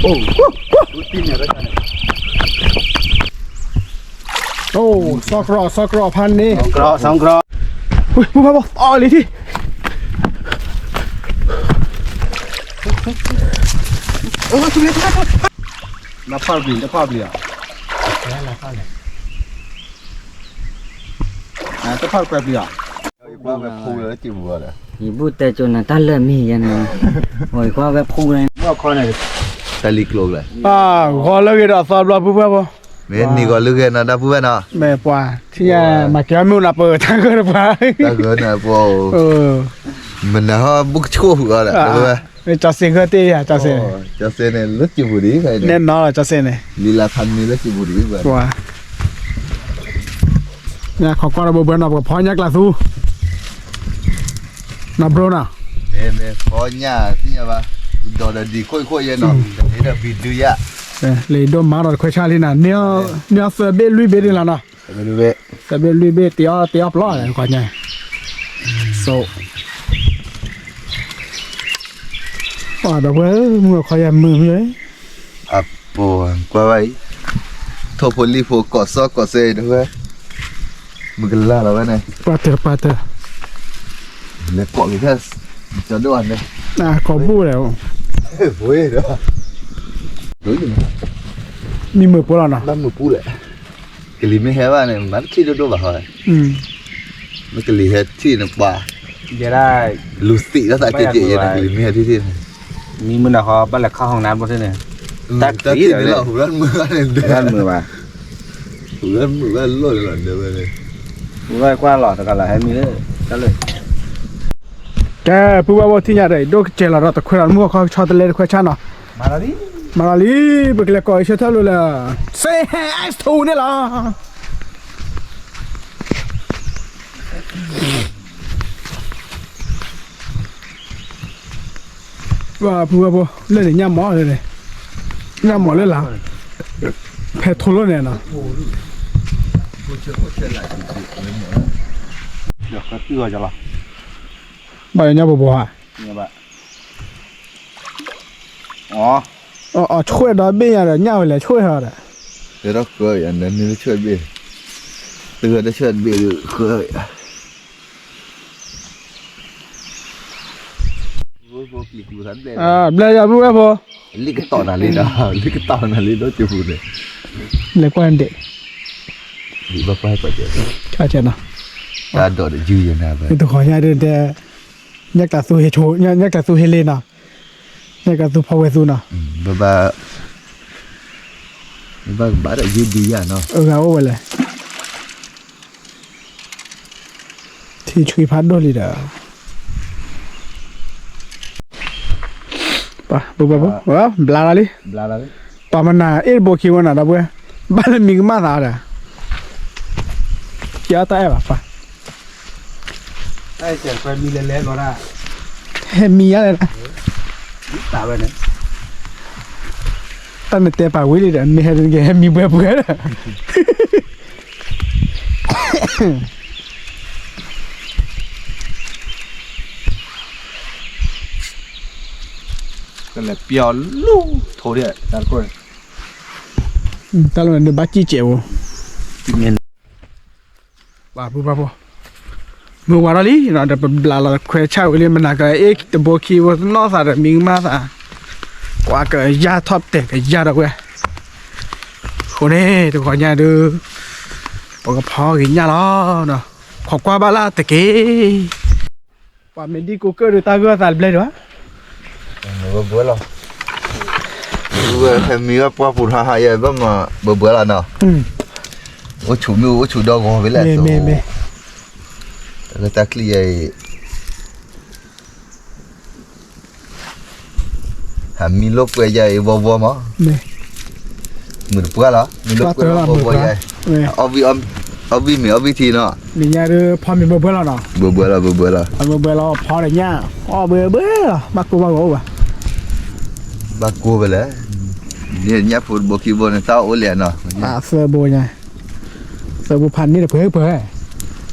အိၣ် အိၣ် သီၢ်ကြီၣ် သီၢ်ကြီၣ်ဖးန့ၣ် သီၢ်ကြီၣ် သီၢ်ကြီၣ် ဝ့ၢ် ပူဖးဘီ အီၣ်လံထံၣ် နဖးပျံၤ နဖးပျံၤဧါ တဖးကွဲပျံၤဧါ ယဘူၣ်တဲကၠိနၤတၢ်လၢာ်မံၤယဲန့ၣ် ဝဲခွါဝဲဖူန့ၣ် တၢ်လံၤကျိၤလဲၣ် ဂီၤလၢဂ့ၤဒီးသီဘျီပူဖးဘီ မ့ၢ်နံၤဂီၤလၢဂ့ၤနီၤ တၢ်ပူဖးနီၤ မ့ၢ်ပှၤ ထံၣ်ညါ မၤကဲမုၢ်နၤပၢၢ်တၢ်ဂၢၢ်တပှၤ တၢ်ဂၢၢ်န့ၣ်ပှၤ မနုၤဟီၣ်ဘူၣ်ကဆိၣ်ဃုာ်အီၤဒီး မ့ၢ်ကၠီစ့ဂၢၢ်တ့ၢ်ယၤ ကၠီစ့ ကၠီစ့န့ၣ် လၢကၠိပူၤဒံး နဲနီၤလီၤ ကၠီစ့န့ၣ် လံလါဖးန့ၣ်လၢကၠိပူၤဒံး ညါခီကွၢ်ဒီးဘၢဘၢနီၤ ပကဖီညၣ်ကျးသူ နီၢ်ဘြိနီၤ မ့ၢ်ဖီညၣ်သ့ၣ်ညါဘၣ် ဒီးဒီးဒံးခိၣ်ခိၣ်ယဲနီၤ တမ့ၢ်ဒီးဘံဒုယၣ် လံာ်ဒိၣ်မးဒီးတခွဲးဆၣ်လံနီၤ န့ၢ်အီၣ်သၢဘ့ၣ်လွံၢ်ဘ့ၣ်ဒံးလီၤနီၤ သၢဘ့ၣ်လွံၢ်ဘ့ၣ် တ့အီၣ်တ့အီၣ်ပျီလဲၣ် ကွၢ်ညါ so ဒီပုၢ်ဝဲၢ် မုၢ်အခီယၤမုာ်မုာ် အပူၤကွၢ်ဘၣ်အံၤ ထိၣ်ဖိလံၣ်ဖိ ကိးစီကိးစဲဒီးဝဲ မုၢ်ကလၢ်လီၤဝဲန့ၣ် ပှၤတၢၢ်ပှၤတၢၢ် လဲၤကိးက့ၤဖဲ ကၠီဒိၣ်အန့ၣ် ကိးဘူၣ်လဲၣ် ဝ့ၢ်ဒီး မံမုာ်ပူၤလီၤနီၤ ဘၣ်မုာ်ပူၤလဲၣ် ကလံၤမ့ၢ်ဟဲဘၣ်န့ၣ် မၤတထံၣ်ဒိၣ်ဒိၣ်ဘၣ်ဟီ မ့ၢ်ကလံၤဟဲထံၣ်န့ၣ်ပှၤ လူၤသံးထီၣ်သးကဲးကဲးယဲန့ၣ် ကလံၤမ့ၢ်ဟဲထံၣ်ထံၣ်န့ၣ် မံမုာ်နီၤဃီ ဘၣ်လဲၤခီၣ်ဟီၣ်နါဘိၣ်ထံၣ်န့ၣ် တၢ်ကလံၤလီၤ ဟူးလၢမုာ်ဘၣ်န့ၣ် ဟူးလၢမုာ်ဘၣ် ဟူးလၢမုာ်ဘၣ်လီၢ်လီၤဒီးဝဲန့ၣ် ဟူးလၢကွၢ်လီၤတဂၤလီၤ ဟဲမံလၢ တၢ်လၢ ကဲ ပုၢ်ဘၣ်ဘိၣ်ထံၣ်ညါဒီး ဒိၣ်ကစဲးလီၤဒီးတခွဲးလီၤ မုၢ်အခီၣ်ဆီတလဲတခွဲးဆၣ်နီၤ မၤလီၤလံ ပကလဲၤကိးအံၤဆၢထၢၣ်လိၤလၢ စ့ဟဲအၢၣ်ထူန့ၣ်လီၤ ပှၤပုၢ်ဝဲၢ်ဖိ လၢန့ၣ်ညၣ်မီၢ်လၢန့ၣ် ညၣ်မီၢ်လၢလၢ ဖဲထိလိၣ်န့ၣ်နီၤ ဘၣ်လၢညၣ်ဘိဘိဧါ အီၤဆွဲၣ်ဒီးဘ့ၣ်ညါဒီး ညၣ်ဝဲလဲၤဆွဲၣ်ဟီဒီး တၢ်ဃၢယၤ နမ့ၢ်ဆွဲၣ်ဘ့ၣ် တဂၤတဆွဲၣ်ဘ့ၣ်ဃၢ ဘျဲယၤပုၢ်ဝဲၢ်ဖိ လံၣ်ကတီၢ်နၤလံဒီး လံၣ်ကတီၢ်နၤလံဒီးကပူၤန့ၣ် လဲၤကွၢ်ဒဲး ဘၣ်ကွၢ်ကွၢ်ကဲ တၢ်ဒိးတယုၢ်ယဲနၤဘၣ် တဂီၤညါဒ်တဲ ညၣ်ကျးသူဟ့ဆိ ညၣ်ကျးသူဟ့လ့နီၤ ညၣ်ကျးသူဖီဝဲသူနီၤ ဘၣ် ဘၣ်ကဘၣ်ဒီးယုၢ်ဒံယၤနီၤ အဂၤအိၣ်ဝဲလဲၣ် ထံဆှံဖးဒိၣ်လံဒီး ပှၤ ဘျါလီၤလံ ပှၤမနၤအ့ၣ်တဘိခံဝဲနၤဒီပုၢ်ဝဲၢ် ဘၣ်လၢမံၤကမၣ်သးဒီး ကဲအီၣ်တၢ်အဲၣ်ဘၣ်ပှၤ ဟဲမံၤယါလဲၣ် တၢ်နတဲပာ်ဝံၤလံဒီး မ့ၢ်ဟဲတက့ၢ် ဟဲမံၤဘှဲဘှဲဒီး ကလဲၤပျီလူၤထိးဒၣ် တၢ်တခိၣ်န့ၣ် တၢ်လီၢ်န့ၣ်ဘၣ်စံၣ်စဲးဖိ ပှၤပုၢ်ပှၢ်ဖိ မုၢ်ဝါထီၣ်လံနီၤ ဒီးပဘျးလီၤခွဲးဆၣ်ဝံၤလံ မနၤကအဲၣ်တဘိခံဘိနီၢ်သးဒီးမံၤကမၣ်သး ကွၢ်ကယၢ်ထီၣ်တဲာ်ကယၢ်ဒီးဝဲ အဃိန့ၣ် တဂီၤညါဒုး ပကဖီဂ့ၤညၣ်လီၤနီၤ ခိးကွၢ်ဘၣ်လၢတက့ၢ် ပှၤမ့ၢ်ဒံကိးကၢၢ်ဒုးတၢ်ဂၢၢ်သးတဘျဲၣ်ဒံးဘၣ် ဘၢဘၢလီၤ ဝဲဟဲမံဝဲပှၢ်ပူၤထီၣ်ဟးယဲဘၣ်မၤဘၢဘၢလီၤနီၤ အိၣ်ဆူၣ်မ့ၢ်အိၣ်ဆူၣ်ဒီဂီၤဖဲလဲၣ် မ့ၢ်မ့ၢ်မ့ၢ် လၢတၢ်ချံယဲအံၤ ဟးမံလိာ်ပှဲၤယဲအံၤဘီဘီမး မ့ၢ်တပှၢ်လီၤ မံလိာ်ပှဲၤလီၤဘီဘီယဲ အီၣ်ဘံၣ်မ့ၢ်အီၣ်ဘံၣ်ထံနီၤ နံၤညါဒုးဖီမ့ၢ်ဘၢဘၢလီၤနီၤ ဘၢဘၢလီၤ ဘၢဘၢလီၤ ဖီဒီးညၣ် အီၣ်ဘၢဘၢလီၤ ဘၣ်ကိၢ်ဘၣ်ဂီၤအိၣ်ဘၣ် ဘၣ်ကိၢ်ဖဲလဲၣ် ညၣ်ဖိတဘိခံဘိန့ၣ် တၢ်အိၣ်လံနီၤ သၢဘိညါ သၢဘိဖးန့ၢ်တပှဲၤပှဲၤ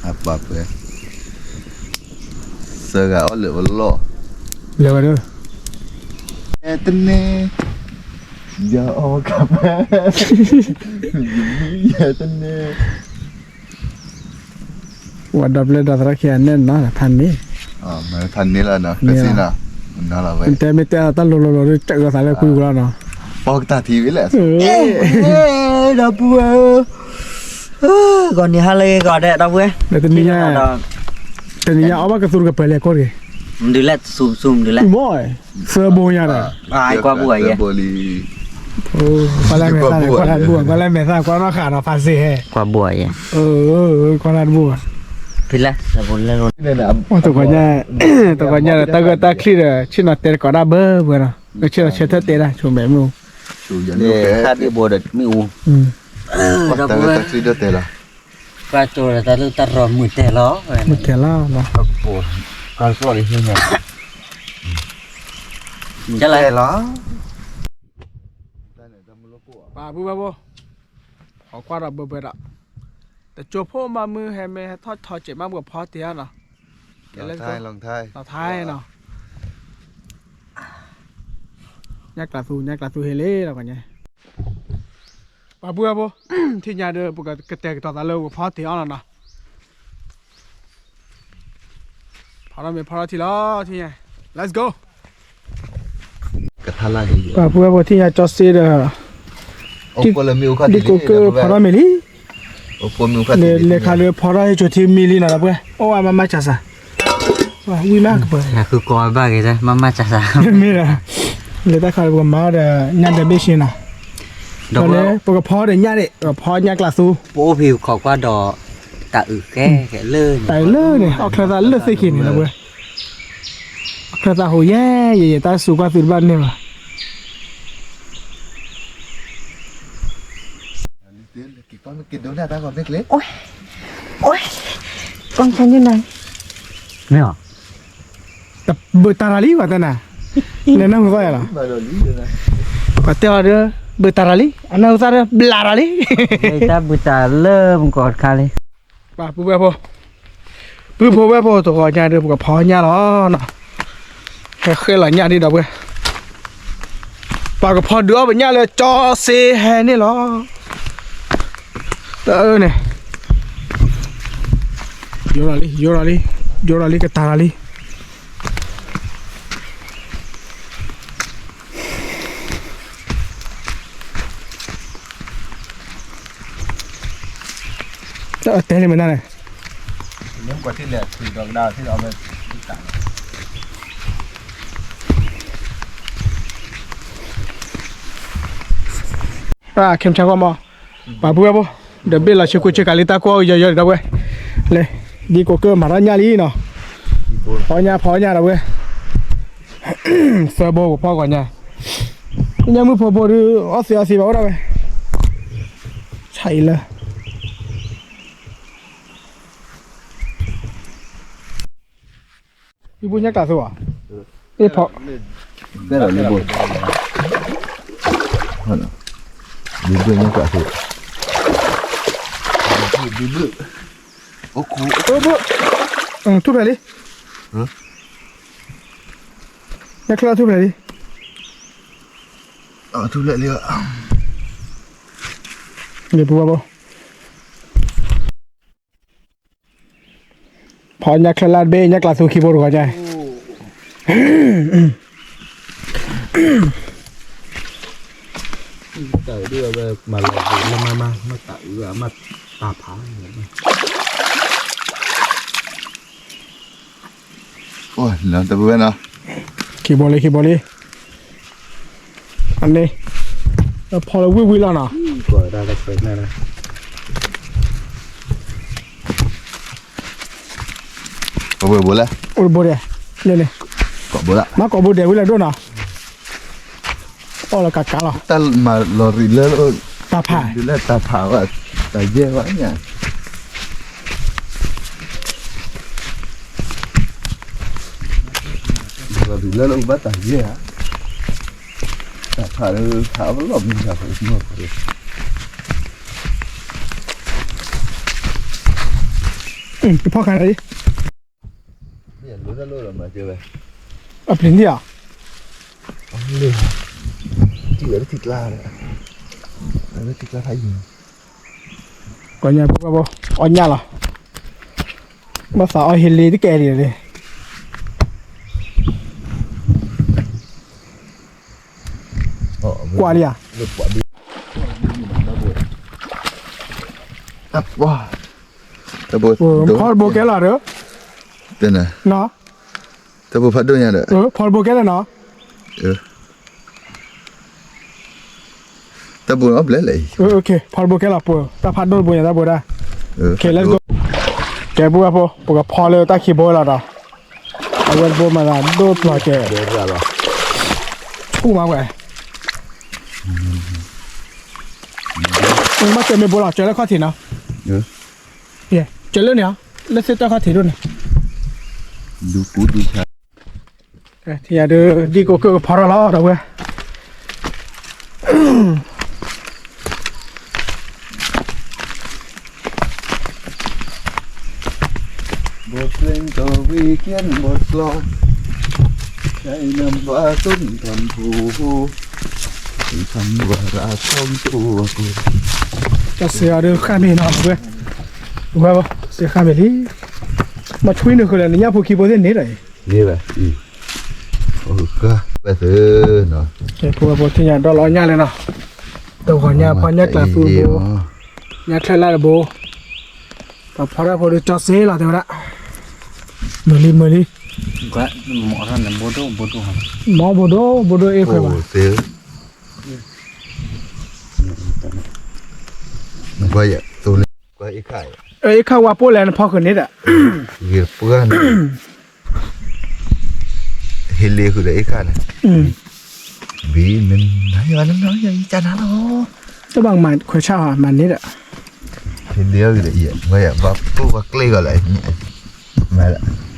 အပှဲၤပှဲၤ သၢဂၤအီၣ်လၢာ်ဝဲလီၤ လၢာ်ဝဲဒၣ် တန့ၢ် ယအီၣ်ကါဖဲ ယမံယဲတန့ၢ် ဝဲဒီပျဲၢ်ဒီးသရၣ်ခံဂၤန့ၣ်နီၤ ဖးန့ၣ် ဖးန့ၣ်လီၤနီၤ ပစံနီၤ နလီၤဝဲ တဲမ့ၢ်တဲတၢ်လိၤလိၤလိၤ တၢ်အၢသးလၢကွံာ်ဝဲလီၤနီၤ ပီၢ်ကတၢ်ထံဝဲလဲၣ် ဒီပုၢ်ဝဲၢ်ဧၢ ဂီၤနံၤဟါလၢဂ့ၤဂီၤဒဲး ဒီပုၢ်ဝဲၢ် တနံၤညါ တနံၤညါအီၣ်ဘၣ်ကသူတကပၤလဲၣ် ကိးတဂ့ၤ မဒုးလဲၣ် သူသူမဒုးလဲၣ် မ့ၢ် သၢဘိညါဒီး ကွၢ်ဘူၣ်အယဲ ကွၢ်လၢမဲာ်သၣ်န့ၣ် ကွၢ်တၢ်တဘူၣ် ကွၢ်လၢမဲာ်သၣ် ကွၢ်နီၣ်ဃာ်ဒီးဖးစ့ၢ်ဟဲ ကွၢ်ဘူၣ်အယဲ ကွၢ်တၢ်တဘူၣ် ဖဲလဲၣ် တကညါ တကညါဒီး တၢ်ဂၢၢ်တၢ်ချံၣ်ဒီး ဆ့ၣ်နီၤတဲတကိးဒၣ်ဘၢဘၢနီၤ ကဆ့ၣ်နီၤဆၢထၢၣ်တဲဒၣ် ဆိမဲာ်မုၢ် တၢ်ဒ့ဘိဒီးမ့ၣ်အူ တၢ်ဂၢၢ်တၢ်ချံၣ်ဒီးတဲလီၤ ပှၤကၠိဒီးတၢ်လၢတၢ်ရီမုၢ်တဲလီၤ မုၢ်တဲလီၤ ကၠိလီၤ ပှၤပုၢ်ဝဲၢ်ဖိ ဟီၣ်ကွၢ်ဒီးဘၢဘၢဒီး တကၠိဖိမးမုၢ်ဟဲမ့ၢ်ဟဲထီၣ်ထီစဲးမး ပကဖီတ့ၢ်အါနီၤ လီၤထါနီၤ ညၣ်ကျးသူ ညၣ်ကျးသူဟ့လံဒီး ပှၤပုၢ်ဝဲၢ်ဖိ ထံၣ်ညါဒီး ပကကတဲာ်ကတီၤသးလၢပကဖီတ့ၢ်အါနီၤနီၤ ဖီထီၣ်မ့ၢ်ဖီထီၣ်ထံလီၤ ထံၣ်ညါ let's go ပှၤပုၢ်ဝဲၢ်ဖိ ထံၣ်ညါကၠီစ့ဒီး ဒ်ကိးကၢၢ်ဖီထီၣ်မ့ၢ်လံ လဲၤခါလၢဖီထီၣ်ဟ့ၣ်ကၠိထံမံလံနီၤ ဒီပုၢ်ဝဲၢ် အိၣ်ဝဲမၤမၤစၢ်စၢ် ဝံၤမးကပၤ မ့ၢ်ဒီး လဲၤတၢ်ခါလၢပကမၤဒီး ညၣ်ဒဲးဘ့ၣ်ဆ့နီၤ ဒီးလၢပကဖီဒီးညၣ်ဒဲး ပကဖီညၣ်ကျးသူ ပအိၣ်ဖံးခိးကွၢ်ဒီး တၢ်အုးဃဲဃဲလၢန့ၣ် တၢ်အုးလၢန့ၣ် အီၣ်ချၢသးလၢသ့ၣ်ခံန့ၣ် ဒီပုၢ်ဝဲၢ် အီၣ်ချၢသးဟိးယဲယဲယဲ တၢ်စူၤကွၢ်သုတဘၣ်န့ၢ်ဘၣ် ကီၢ်ဆါညိၣ်နၤ မ့ၢ်ဧါ ဘုးတၢ်ရၤလံ ပှၤတဲနၤ နနၢ်ဟူသီၣ်ယၤလီၤ ပှၤတဲအီၤဒီး ဘုးတၢ်ရၤလံ အနၢ်ဟူသီၣ်ဒီး ဘျးရၤလံ တၢ်ဘုးတၢ်လၢမုၢ်ကီၢ်တခါလံ ပှၤပုၢ်ဝဲၢ်ဖိ ပုၢ်ဖိဝဲၢ်ဖိတဂီၤညါဒီး ပကဖီညၣ်လီၤနီၤ ဟဲဃဲလီၤညၣ်ဒံးဒီပုၢ်ဝဲၢ် ပှၤကဖီဒုးအီၣ်ပညၣ်လၢကၠီစ့ဟဲန့ၣ်လီၤ တၢ်အၢန့ၣ် ယိရၤလံ ယိရၤလံ ယိရၤလံ ကတၢၢ်ရၤလံ တၢ်အၢတဲန့ၣ်မနုၤလဲၣ် တၢ်ခဲမုၢ်ဆါကွၢ်မး ပှၤပုၢ်ဝဲၢ်ဖိ ဒီးဘ့ၣ်လီၤဆ့ကူဆ့ကၤလံ တၢ်ကွၢ်ယီၤယီၤဒီး ဒီပုၢ်ဝဲၢ် လဲၤ ဒ်ကိးကၢၢ်မၤထီၣ်ညၣ်လံနီၤ ဖီညၣ် ဖီညၣ်ဒီး ပုၢ်ဝဲၢ် သၢဘိကဖီဂီၤညါ ညၣ်မုၢ်ဖိဘိဒုး အီၣ်သ့အီၣ်သ့ဘၣ်အိၣ်ဒၣ်ဝဲ ဆါအံၤလၢ ဒ်ဘိညၣ်ကျးသူဧါ အ့ၣ်ဖီ တဲလီၤလံဘိ ဒ်ဘိညၣ်ကျးသူ ဒ်ဘိ အိၣ်ခူ ဘိ ထူၣ်ဖျဲးလံ ညၣ်ချၢထူၣ်ဖျဲးလံ ထူၣ်ဖျဲးလံ လံပူၤဘိ ဖီညၣ်ချၢလၢ်တဘ့ၣ် ညၣ်ကျးသူခံဘိတဂီၤညါ တၢ်ဒ်ဝဲမၤလီၤဘိလၢမါမါ မ့ၢ်တၢ်အုးမ့ၢ်တၢ်ဖး အိၣ်လီၤတပဝဲနီၤ ခံဘိလံ ခံဘိလံ အန့ၣ် ဖီလၢဝံၣ်ဝံၣ်လီၤနီၤ ပဝဲဘိလဲၣ် အိၣ်တဘိဒဲး န့ၣ်န့ၣ် ကိးဘိလၢ မ့ၢ်ကိးဘိဒဲးဝံၣ်လၢဒိၣ်နီၤ အီၣ်လၢကကးလီၤ တၢ်မၤလီၤရံးလၢ တၢ်ဖး ဒုးလၢတၢ်ဖးဝဲ တၢ်ယဲၢ်ဝဲညါ လီၤရံးလၢလၢဘၣ်တၢ်ယဲၢ်ဧါ တၢ်ဖးလၢဖးအလီၢ်မံၤတၢ်ဖးမီၢ်ဖး တဖီၣ်ခါလီၤ အပျံၤန့ၣ်ဧါ လၢ လၢထံကျါ, လၢထံကျါဖးယံၤ, ကီညၣ်ဖိဘၣ်ဘိ, အီၣ်ညၣ်လီၤ, ဘၣ်သးအီၣ်ဟ့လ့တကဲဒံးလံ, ကွၢ်လံဧါ, ဖီတဘိကဲလီၤဒီး, နီၤ, တဘိဖးဒိၣ်ညါဒီး, ဖီတဘိကဲလီၤနီၤ, တၢ်ဘိအီၣ်ဘျဲၣ်လဲၣ်အံၤ, ဖီတဘိကဲလီၤပှဲၤ တၢ်ဖးဒိၣ်တဘိညါတၢ်ဘိဒၣ်, ကဲပူဖိ ပကဖီလၢတၢ်ခံဘိလီၤဒီး, အဝဲတဘိမၤသးဒိၣ်ပျီၢ်ကဲ, ဆူၣ်မးဝဲ, မ့ၢ်စၢၤမ့ၢ်ဘိလီၤ စၢၤလၢခီၣ်ထံးနီၤ, စၢၤလၢန့ၣ်, လၢသ့ၣ်တၢ်ခီၣ်ထံးဒိၣ်န့ၣ်, ထံၣ်ယၤဒီး ဒ်ကိးကၢၢ်ကဖီထီၣ်လီၤဒီးဝဲ တၢ်စံးအီၤဒုးဃၣ်မ့ၢ်နီၤ, ဝဲ, ဝဲ, စံးဃၣ်မ့ၢ်လံ, မ့ၢ်ထွံၣ်နုာ်ဃုာ်လၢနညၣ်ဖိခံဘိသ့ၣ်န့ၣ်ဒီး, န့ၣ်ဘၣ်, ဝဲသ့ၣ်, ဖိဝဲဖိထံၣ်ညါဒီးလီၤညၣ်လဲၣ်နီၤ, တဂီၤညၣ်ဖီညၣ်ကျးသူတဘိ, ညၣ်ချၢၣ်လၢ်တဘိ, ပှၤဖီတၢ်ဖိဒီးကၠီစ့လီၤတဲဝဲဒၣ်, မုာ်လံမုာ်လံ, မ်ဘိဒိၣ်ဘိဒိၣ်အ့ၣ်ခွဲးဘၣ်, အ့ၣ်ခၣ်ဝါပိၢ်လဲၣ်နဖီဃုာ်န့ၣ်ဒီး, ဟ့လ့ဃုာ်ဒီးအ့ၣ်ခၣ်န့ၣ်, ဘံနယၤနယၤယကနၤလီၤ, တဘၣ်မၤခွဲးဆၣ်မၤန့ၣ်ဒီး, ဟ့လ့အီၤဒီးအံၤ, ဘၣ်ပိၢ်ဘၣ်ကျ့ၣ်ဂီၤလၢ, မၤလၢ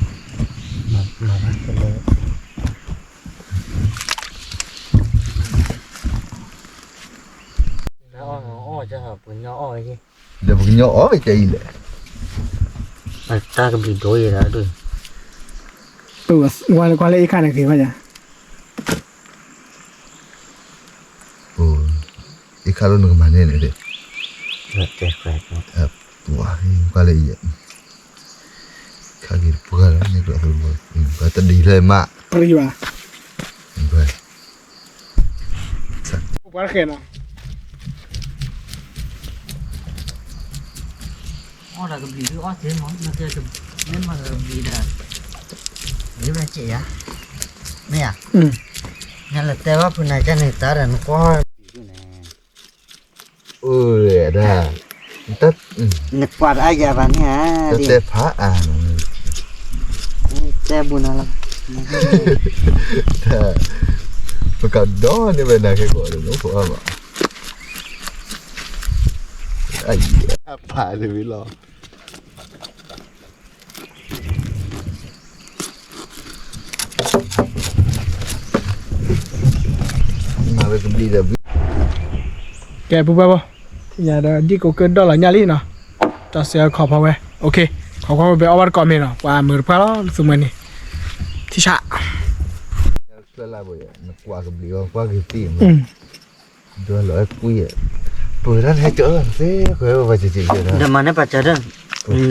ဒီးပကညီအီၣ်ကဲအံၤလဲၣ်, တၢ်ကဘျံးဒိၣ်ယဲဒၣ်ဒိၣ်, ဝဲလၢကွၢ်လၢအ့ၣ်ခၣ်န့ၣ်ဂ့ၤဘၣ်ယၤ, အ့ၣ်ခၣ်လိၣ်နကမၤန့ၢ်န့ၣ်, တဲခွဲး, ကွၢ်လၢအံၤ, ခါဂ့ၤတပှၢ်လီၤ, ပှၤတဒံးလၢမး, ပှၤတဃဲၤနီၤ, အီၣ်ဒီးကဘျံးဒုးအီၣ်သ့မး, မ့ၢ်မၤကဘျံးဒီး, ဒ်ဝဲကဲယၤ, မ့ၢ်ဧါ, နလဲၤတဲဘၣ်ဖုနၤကန့ၣ်တၢ်ဒီးနကွၢ် အိၣ်ဒၣ်, နကွၢ်တအါယၤဘၣ်န့ၣ်ဧါ, တတဲဖးအါ, တဲဘူးနၤလီၤ, ပကဒီးန့ၢ်ဝဲနၤခဲကိးဒီး နအိၣ်ဖိအါဘၣ်, အဖးတဝံၤလီၤ. ကဲ ပူဘၣ်ဘၣ်, ထံၣ်ညါဒီး ဒ်ကိးကၢၢ်ဒီၣ်လီၤညၣ်လံနီၤ, တၢ်စဲးခီဖီဝဲ, ခီဖီဝဲ ပအီၣ်ဘၣ်တကိးမ့ၢ်နီၤ, ပှၤမုာ်တပှၢ်လီၤ လၢသူမွဲန့ၣ်, ထံၣ်ဆၣ် နကွၢ်ကဘျံးအီၤ ကွၢ်က့ၤသံၣ်မး, ဒွဲၣ်လီၤကွံာ်, ပၢတၢ်ဟဲကၢၢ်သ့, ဒီးမၤန့ၢ်ပာ်စၢၤဒီး,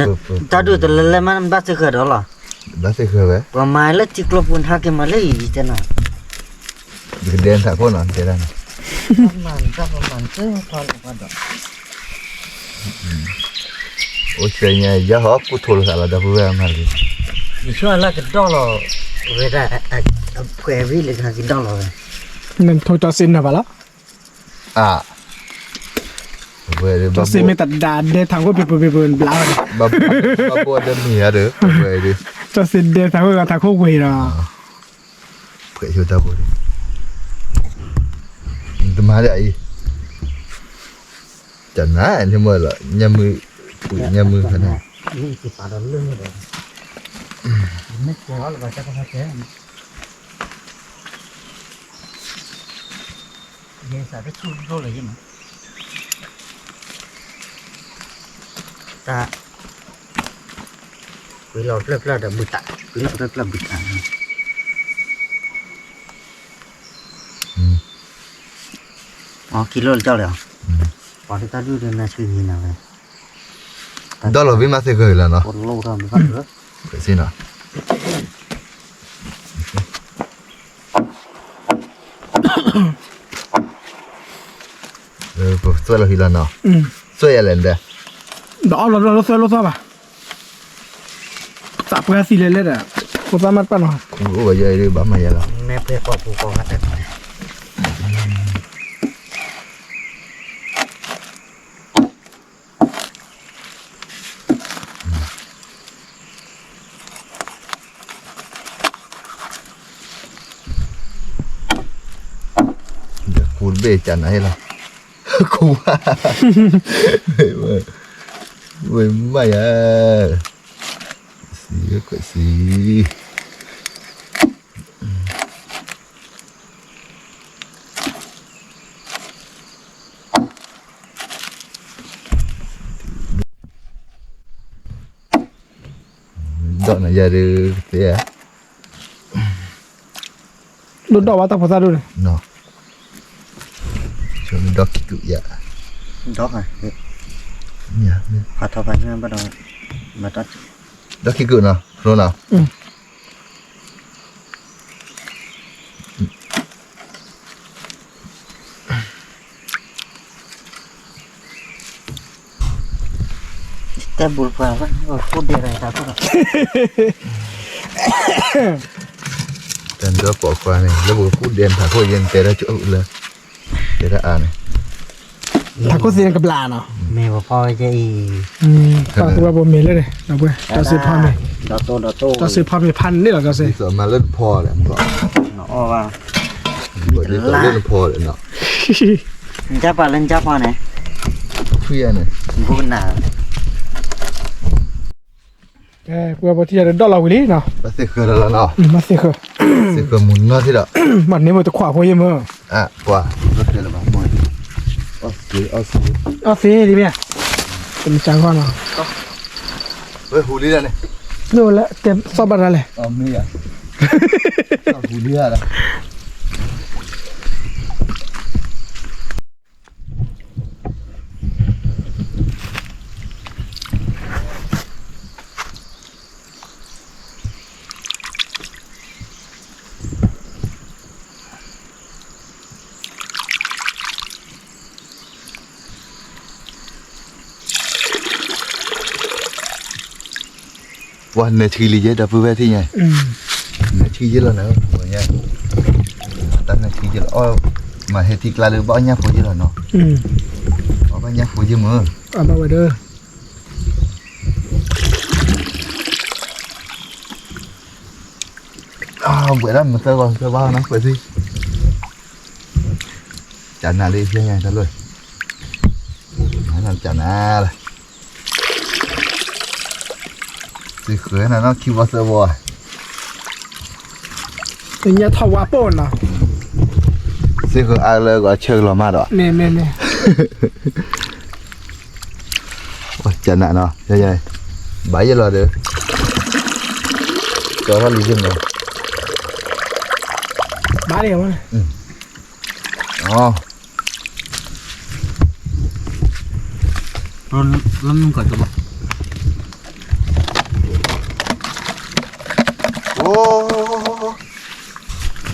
တၢ်ဒုးတလဲၤလဲၤမး နဘၣ်သ့ဃၢၤဒီးလီၤ, ဘၣ်သ့ဃၢၤဝဲ, ပှၤမၤလၢထံကျိပူၤ နဟးက့ၤမၤလၢအံၤတဲနီၤ, ယကဒဲနထးခိၣ်နီၤ တဲဒၣ်နီၤ, အိၣ်ဆဲညါ ယဟီၣ်ကူၣ်ထိးလိာ်သးလီၤ ဒီပုၢ်ဝဲၢ်မၤတဂ့ၤ, ယဆိကမိၣ်လၢကဒီၣ်လီၤ, ဝဲဒၣ်, အဖှဲးဝံၤလၢကဒီၣ်လီၤဝဲ, နထိးကၠီစ့နၢ်ဘၣ်လီၤ, အါ, ကၠီစ့မ့ၢ်တဒါဒဲထးခိၣ်ဖံးဖုးဖံးဖုး ဘျါဝဲ, ဘၣ်ဘိဒၣ်မ့ၢ်ဧါဒီး, ကၠီစ့ဒဲထးခိၣ် ထးခိၣ်ဝဲဒီး, ဖှဲးဆိတၢ်ဘိ, တမၤဒၣ်အံၤ, ကနၤန့ၣ်မ့ၢ်လီၤ ညၣ်မုၢ်, ပှ့ၤညၣ်မုၢ်ဖဲန့ၣ်, ယဲစးတဆူၣ်ဒိၣ်လၢၤယမး, တၢ်, ကွံလီၤပျၢၢ်ပျၢၢ်ဒီးဘုတၢ်, ကွံလီၤပျၢၢ်ပျၢၢ်ဘုတၢ်, အကံလိၣ်လၢကၠီလံ, ပှၤတၢ်ဒုၣ်ဒုၣ်နါဆံနၤဝဲ, ဒီးလီၤဘ့ၣ်မးသ့ၣ်ဃၢၤလီၤနီၤ, ပစ့နီၤ, သွဲၣ်လီၤဟံၣ်လီၤနီၤ, သွဲၣ်ယၤလဲၣ်ဒီး, ဒီးအီၣ်လီၤဒီးလၢသွဲၣ်လိာ်သီၣ်ဘၣ်, သးပှၢ်သံလဲၤလဲၣ်ဒီး, ဖိသၣ်မးတပာ်နီၤ, အိၣ်ဘၣ်ယဲအံၤဘၣ်မၤယဲလီၤ, မ့ၢ်ဖဲပှၤပူၤပှၤဂၤတၢ်န့ၣ် ဒီးကူတဘ့ၣ်ကနၤဟ့ၣ်လီၤ, ကူ, ဝဲမၤယၤ, စံးကွဲးစံး ဒီးနယၤဒုးသ့ဧါ, ဒိၣ်ဒီးဝဲတၢ်ဖိသၣ်ဒိၣ်န့ၣ်, ဒီးခံကုာ်ယၤ, ဒီး, ဒီးခံကုာ်နီၤ, ရိနီၤ တဲဘူးပှၤ, ကူဒဲးရတၢ်ခိၣ်, တၢ်ဒိပိာ်ခွါန့ၣ် လၢပကကူဒဲးတၢ်ခိၣ်ယဲၢ်တဲဒၣ်ကၠိလၢ, တဲဒၣ်အါန့ၣ်, တၢ်ခိၣ်သ့ၣ်န့ၣ်ကဘျးနီၤ, မ့ၢ်ပဖီဝဲကဲအံၤ, ပှၤပူၤဝဲပမ့ၢ်လၢန့ၣ်, ဒီးပှဲၤ, ဒီးစ့ဖီမ့ၢ်, ဒီးစ့ဖီမ့ၢ်ဖးန့ၣ်လီၤ, ဒီးစ့, မၤလၢနဖီလဲၣ်, အီၣ်ဘၣ်, လၢနဖီလဲၣ်နီၤ, နကပာ်လၢနကဖီန့ၣ်, ထွံၣ်န့ၣ်, ပှဲၤပထံၣ်ဒီးဒီၣ်လီၤဝံၤလံနီၤ, ဘၣ်သ့ၣ်ဃၢၤလီၤနီၤ, ဘၣ်သ့ၣ်ဃၢၤ, သ့ၣ်ဃၢၤမုၢ်နီၤသ့ၣ်ဒီး, ဘၣ်န့ၢ်မ့ၢ်တခွးဖိယဲၢ်မ့ၢ်, အီၣ်သ့, အီၣ်သ့, တမ့ၢ်စှၤဂီၢ်နီၤ, ဝဲဟူးလံဒၣ်န့ၣ်, လၢတဲသီၣ်ဘၣ်ဒၣ်လဲၣ်, ဟူးလံဒၣ် ပှၤနၢၤဆှံလံယဲဒီပုၢ်ဝဲၢ်သ့ၣ်ညါ, နၢၤဆှံယဲလီၤနၤ, တၢ်နၢၤဆှံယဲလီၤ, မၤဟဲထံကျါလၢဘၣ်အီၣ်ညၣ်ဖိယဲလီၤနီၤ, အီၣ်ဘၣ်ညၣ်ဖိယဲမ့ၢ်, အဘၣ်ဝဲဒီး ဘှဲးဒၣ်မသၢဂီၤသၢဘၣ်နီၤ ကွဲးသံ, ကနၤလံ ဖဲညါတၢ်လၢ, ကနၤလံ, စ့ဃၢၤနၤနီၤ ခံဝီသၢဝီ, ညၣ်ထီၣ်ဝါပိၢ်နီၤ, စ့ဃၢၤအါလၢဂီၤဆၢကလီၤမးဒီး, မ့ၢ်မ့ၢ်မ့ၢ် ကနၤနီၤ, ဘၣ်ယဲလီၤဒီး, ကၠီထီၣ်လံယဲၢ်မး, ဘၣ်လံ,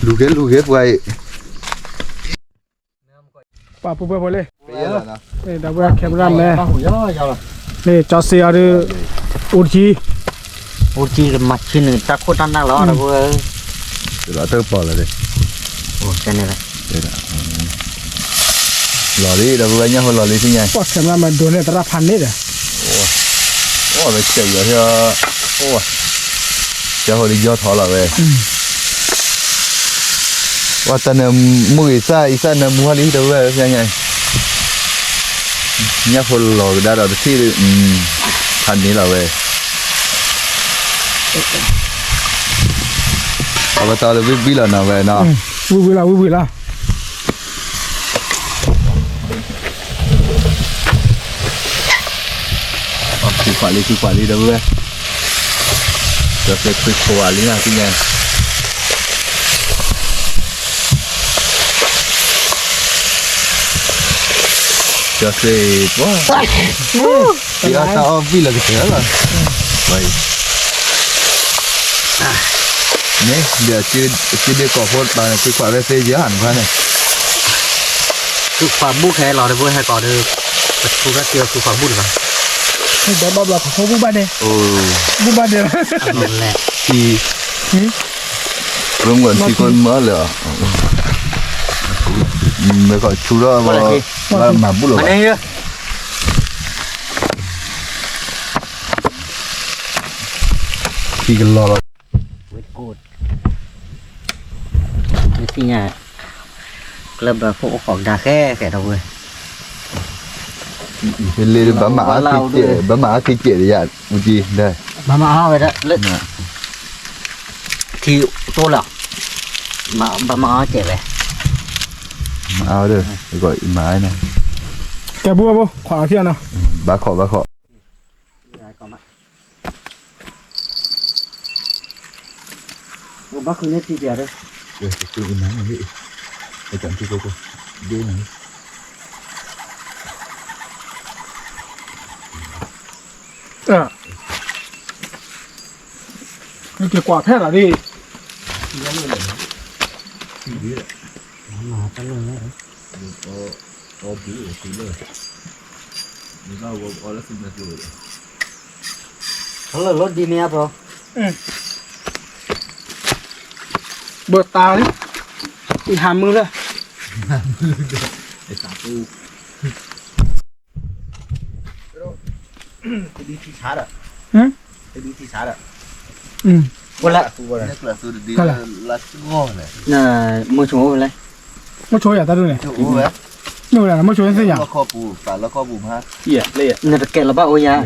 လူၤက့ၤလူၤက့ၤပှၤအံၤ, ပှၤပူၤဘၣ်ဖိလံ, ဒီပုၢ်ဝဲၢ် camera man, လံ ကၠီစ့အီၤဒုး, အိၣ်တကံ, အိၣ်တကံမၤဆံနုာ်တၢ်ခိၣ်တၢ်နၢ်လီၤ ဒီပုၢ်ဝဲၢ်, တၢ်ကပီၤလီၤ, လီၤလံ ဒီပုၢ်ဝဲၢ် ညၣ်ဖိလီၤလံသ့ၣ်ညါ, ပှၤ camera man ဒိးန့ၢ်သရၣ်ဖးန့ၣ်ဒီး, အိၣ်ဝဲဆဲးယီၤ, အိၣ်ဝဲ, ကၠီဖိလံယီၢ်ထီၣ်လီၤဝဲ ပှၤတၢ်နၢမူအံၤသၣ်အံၤသၣ်နၢမူဟီလံ ဒီပုၢ်ဝဲၢ်, ညၣ်ဖိလီၤကဒါဒီးတထံၣ်, ဖးန့ၣ်လီၤဝဲ, အဝဲတီလၢဝံၣ်ဝံၣ်လီၤနီၤဝဲနီၤ, ဝံၣ်ဝံၣ်လီၤ ဝံၣ်ဝံၣ်လီၤ. ခံခွးလံ ခံခွးလံ ဒီပုၢ်ဝဲၢ်, ဒီးကဲခွံခွးလံနီၤ သ့ၣ်ညါ, အ ကၠီစ့ပှၤ, တၢ်အီၣ်ဘံၣ်လီၤကတၢၢ်လီၤ, ဝဲအံၤ, န့ၣ်, ဒီးအစုဒ့ကီၢ်ဖိတပၤန့ၣ် သုခွးရဲသ့ယၤနခွါန့ၣ်, သုခွးဘူၣ်ခဲလီၤတဘိဟဲကီးဒီး, ပထူရၣ်က့ၤသုခွးဘူၣ်တပၤ, ဘၣ်ဘၣ်ဘၣ် ဖိဘူၣ်ဘၣ်န့ၣ်, ဘူၣ်ဘၣ်န့ၣ်, ထံ, ထံ, ရင်းဝင်ထံခွဲမၢလၢ, မ့ၢ်ကီးထူရၣ်, မၤဘူၣ်လီၤ, ထံကလီၤလီၤ, ဝ့ၢ်ကိၣ်, မ့ၢ်သ့ၣ်ညါ, ကျၢၢ်ဘၢဖိအိၣ်ဃီကဒါဃဲဃဲဒီပုၢ်ဝဲၢ်, လ့ဘၣ်မၤအါထံကဲး, ဘၣ်မၤအါထံကဲးဒီးယၤ, မူကံ, ဘၣ်မၤအါဝဲဒၣ်လၢ ထံတိၢ်လီၤ, ဘၣ်မၤအါကဲးဝဲ, မၤအါဒီး, မၤအါန့ၣ်, ကဲပုၢ်ဝဲၢ်ဖိ ခွးလီၤထံအီၤနီၤ, ဘၣ်ခိး ဘၣ်ခိး ဘၣ်ဃုန့ၢ်ထံကဲးဒီး, က့ၤကွၢ်ဖဲလီၤဒ်, လၢလီၤဒ်န့ၣ်အပီ, ဘၣ်တၢ်လံ, ယဟးမုၢ်လၢ, တဒုထံဆါဒီး, တဒုထံဆါဒီး, ဝဲလၢ, လၢ, မုၢ်ဆိလဲၣ်, မုၢ်ဆိယၤတၢ်ဒိၣ်န့ၣ်, မုၢ်ဆိယၤတၢ်ဒိၣ်န့ၣ်, မုၢ်ဆိသ့ၣ်ညါ, နတကဲလီၤဘၣ်အိၣ်ယၤ,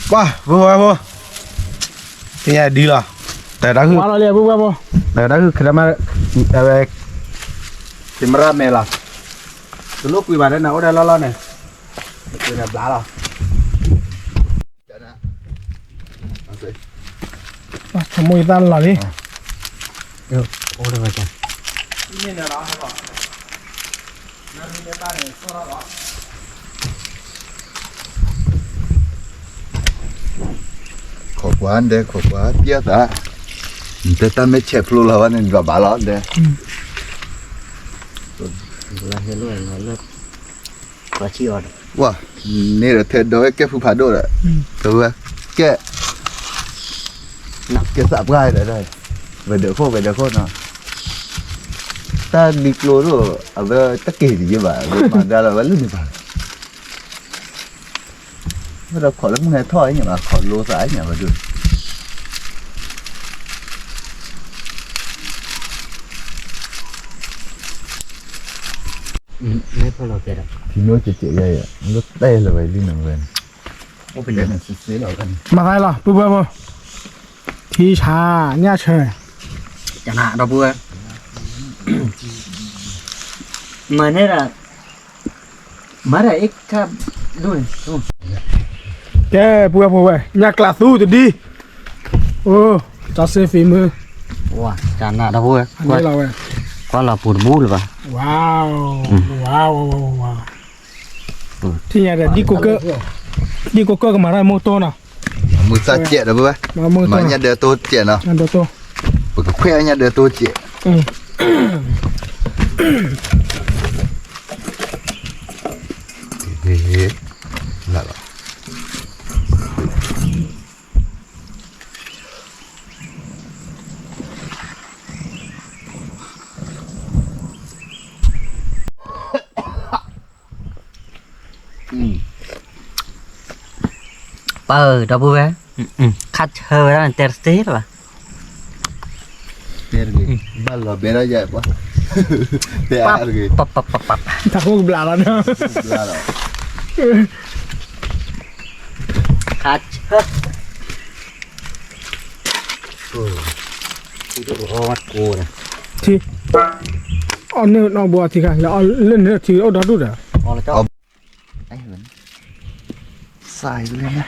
ပှၤ, ပဝဲဖိ, သ့ၣ်ညါဒ်လီၤ, တၢ်, တၢ်ဃု, တၢ်ဃုခဲမး, ဝဲ, ကမရၣ်မဲလီၤ, တလိၣ်ကွံာ်ဘၣ်ဒီးနၤအိၣ်ဒၣ်လီၢ်လီၢ်န့ၣ်, တကွံာ်နၤဘျါလီၤ. ဆိကမိၣ်ယသးလီၤလံ, အိၣ်ဒီးဝဲ, ခိးကွၢ်ဒဲး ခိးကွၢ်ပျဲသး, နတဲတၢ်မ့ၢ်ဆဲးဖျိလီၤဝဲန့ၣ် နဘၣ်ဘၣ်လီၤဒဲး, ဝဲ, န့ၣ်ဒီးထဲဒီးဝဲကဲဖုဖးဒိၣ်ဒီး, တဝဲ, ကဲ, ကဲသးပှၢ်ဒီး, ဝဲၤဒၢးခိၣ် ဝဲၤဒၢးခိၣ်နီၤ, တၢ်လံၤကျိဒိၣ်, အဝဲတက့ၤတယဲဘၣ် ဝဲမၤဒါလီၤဝဲလၢန့ၣ်ဘၣ် ဝဲဒီးခိးလၢမုၢ်ဟဲထီၣ်အံၤညါဘၣ် ခိးလိသးအံၤညါဘၣ်ဒုး, မ့ၢ်ဖဲလီၤကဲဒီး, ထံနိကဲးကဲးယဲယဲ, လၢတဲလၢၤဝဲလံန့ၣ်ဝဲန့ၣ်, မၤသးလီၤ ပုၢ်ဝဲၢ်ဖိ, ထံဆးညၣ်ဆၢ, ကနၣ်ဒီပုၢ်ဝဲၢ်, မၤန့ၢ်ဒီး, မၤဒၣ်အ့ၣ်ခါဒိၣ်န့ၣ်, ကဲ ပုၢ်ဝဲၢ်ဖိဝဲ ညၣ်ကျးသူတဒံ, အိ, ကၠီစ့ဖံမုၢ်, ကနၣ်ဒီပုၢ်ဝဲၢ်, ကွၢ်လီၤပူၤတဘူၣ်လၢၤဘၣ်, ဝါ, ဝါ, ဝါ, ဝါ, ဝါ, ထံၣ်ညါဒီး ဒ်ကိးကၢၢ်ကမၤတၢ်မူတိၢ်နီၤ, မုၢ်သၣ်စဲးဒီးပုၢ်ဝဲၢ်, မၤညၣ်ဒၢတိၢ်စဲးနီၤ, ပကခွဲးညၣ်ဒၢတိၢ်စဲး လၢလီၤ, ပၢ်ဒီပုၢ်ဝဲၢ်, ခါဆၢဝဲဒၣ်န့ၣ် တဲတသ့လၢၤဘၣ်, တဲတဂ့ၤ, ဘၣ်လီၤဘဲဒၣ်ယၤပှၤ, တဲအါတဂ့ၤ, ပပပပပ, တၢ်အိၣ်ကဘျးလီၤ, ခါဆၢ ထံ, အီၣ်န့ၢ်နီၢ်ဘိအထံခါ လၢအီၣ်လၢန့ၣ်ထံအိၣ်ဒီဒူၣ်ဒီး, စၢ်အံၤလၢန့ၣ်,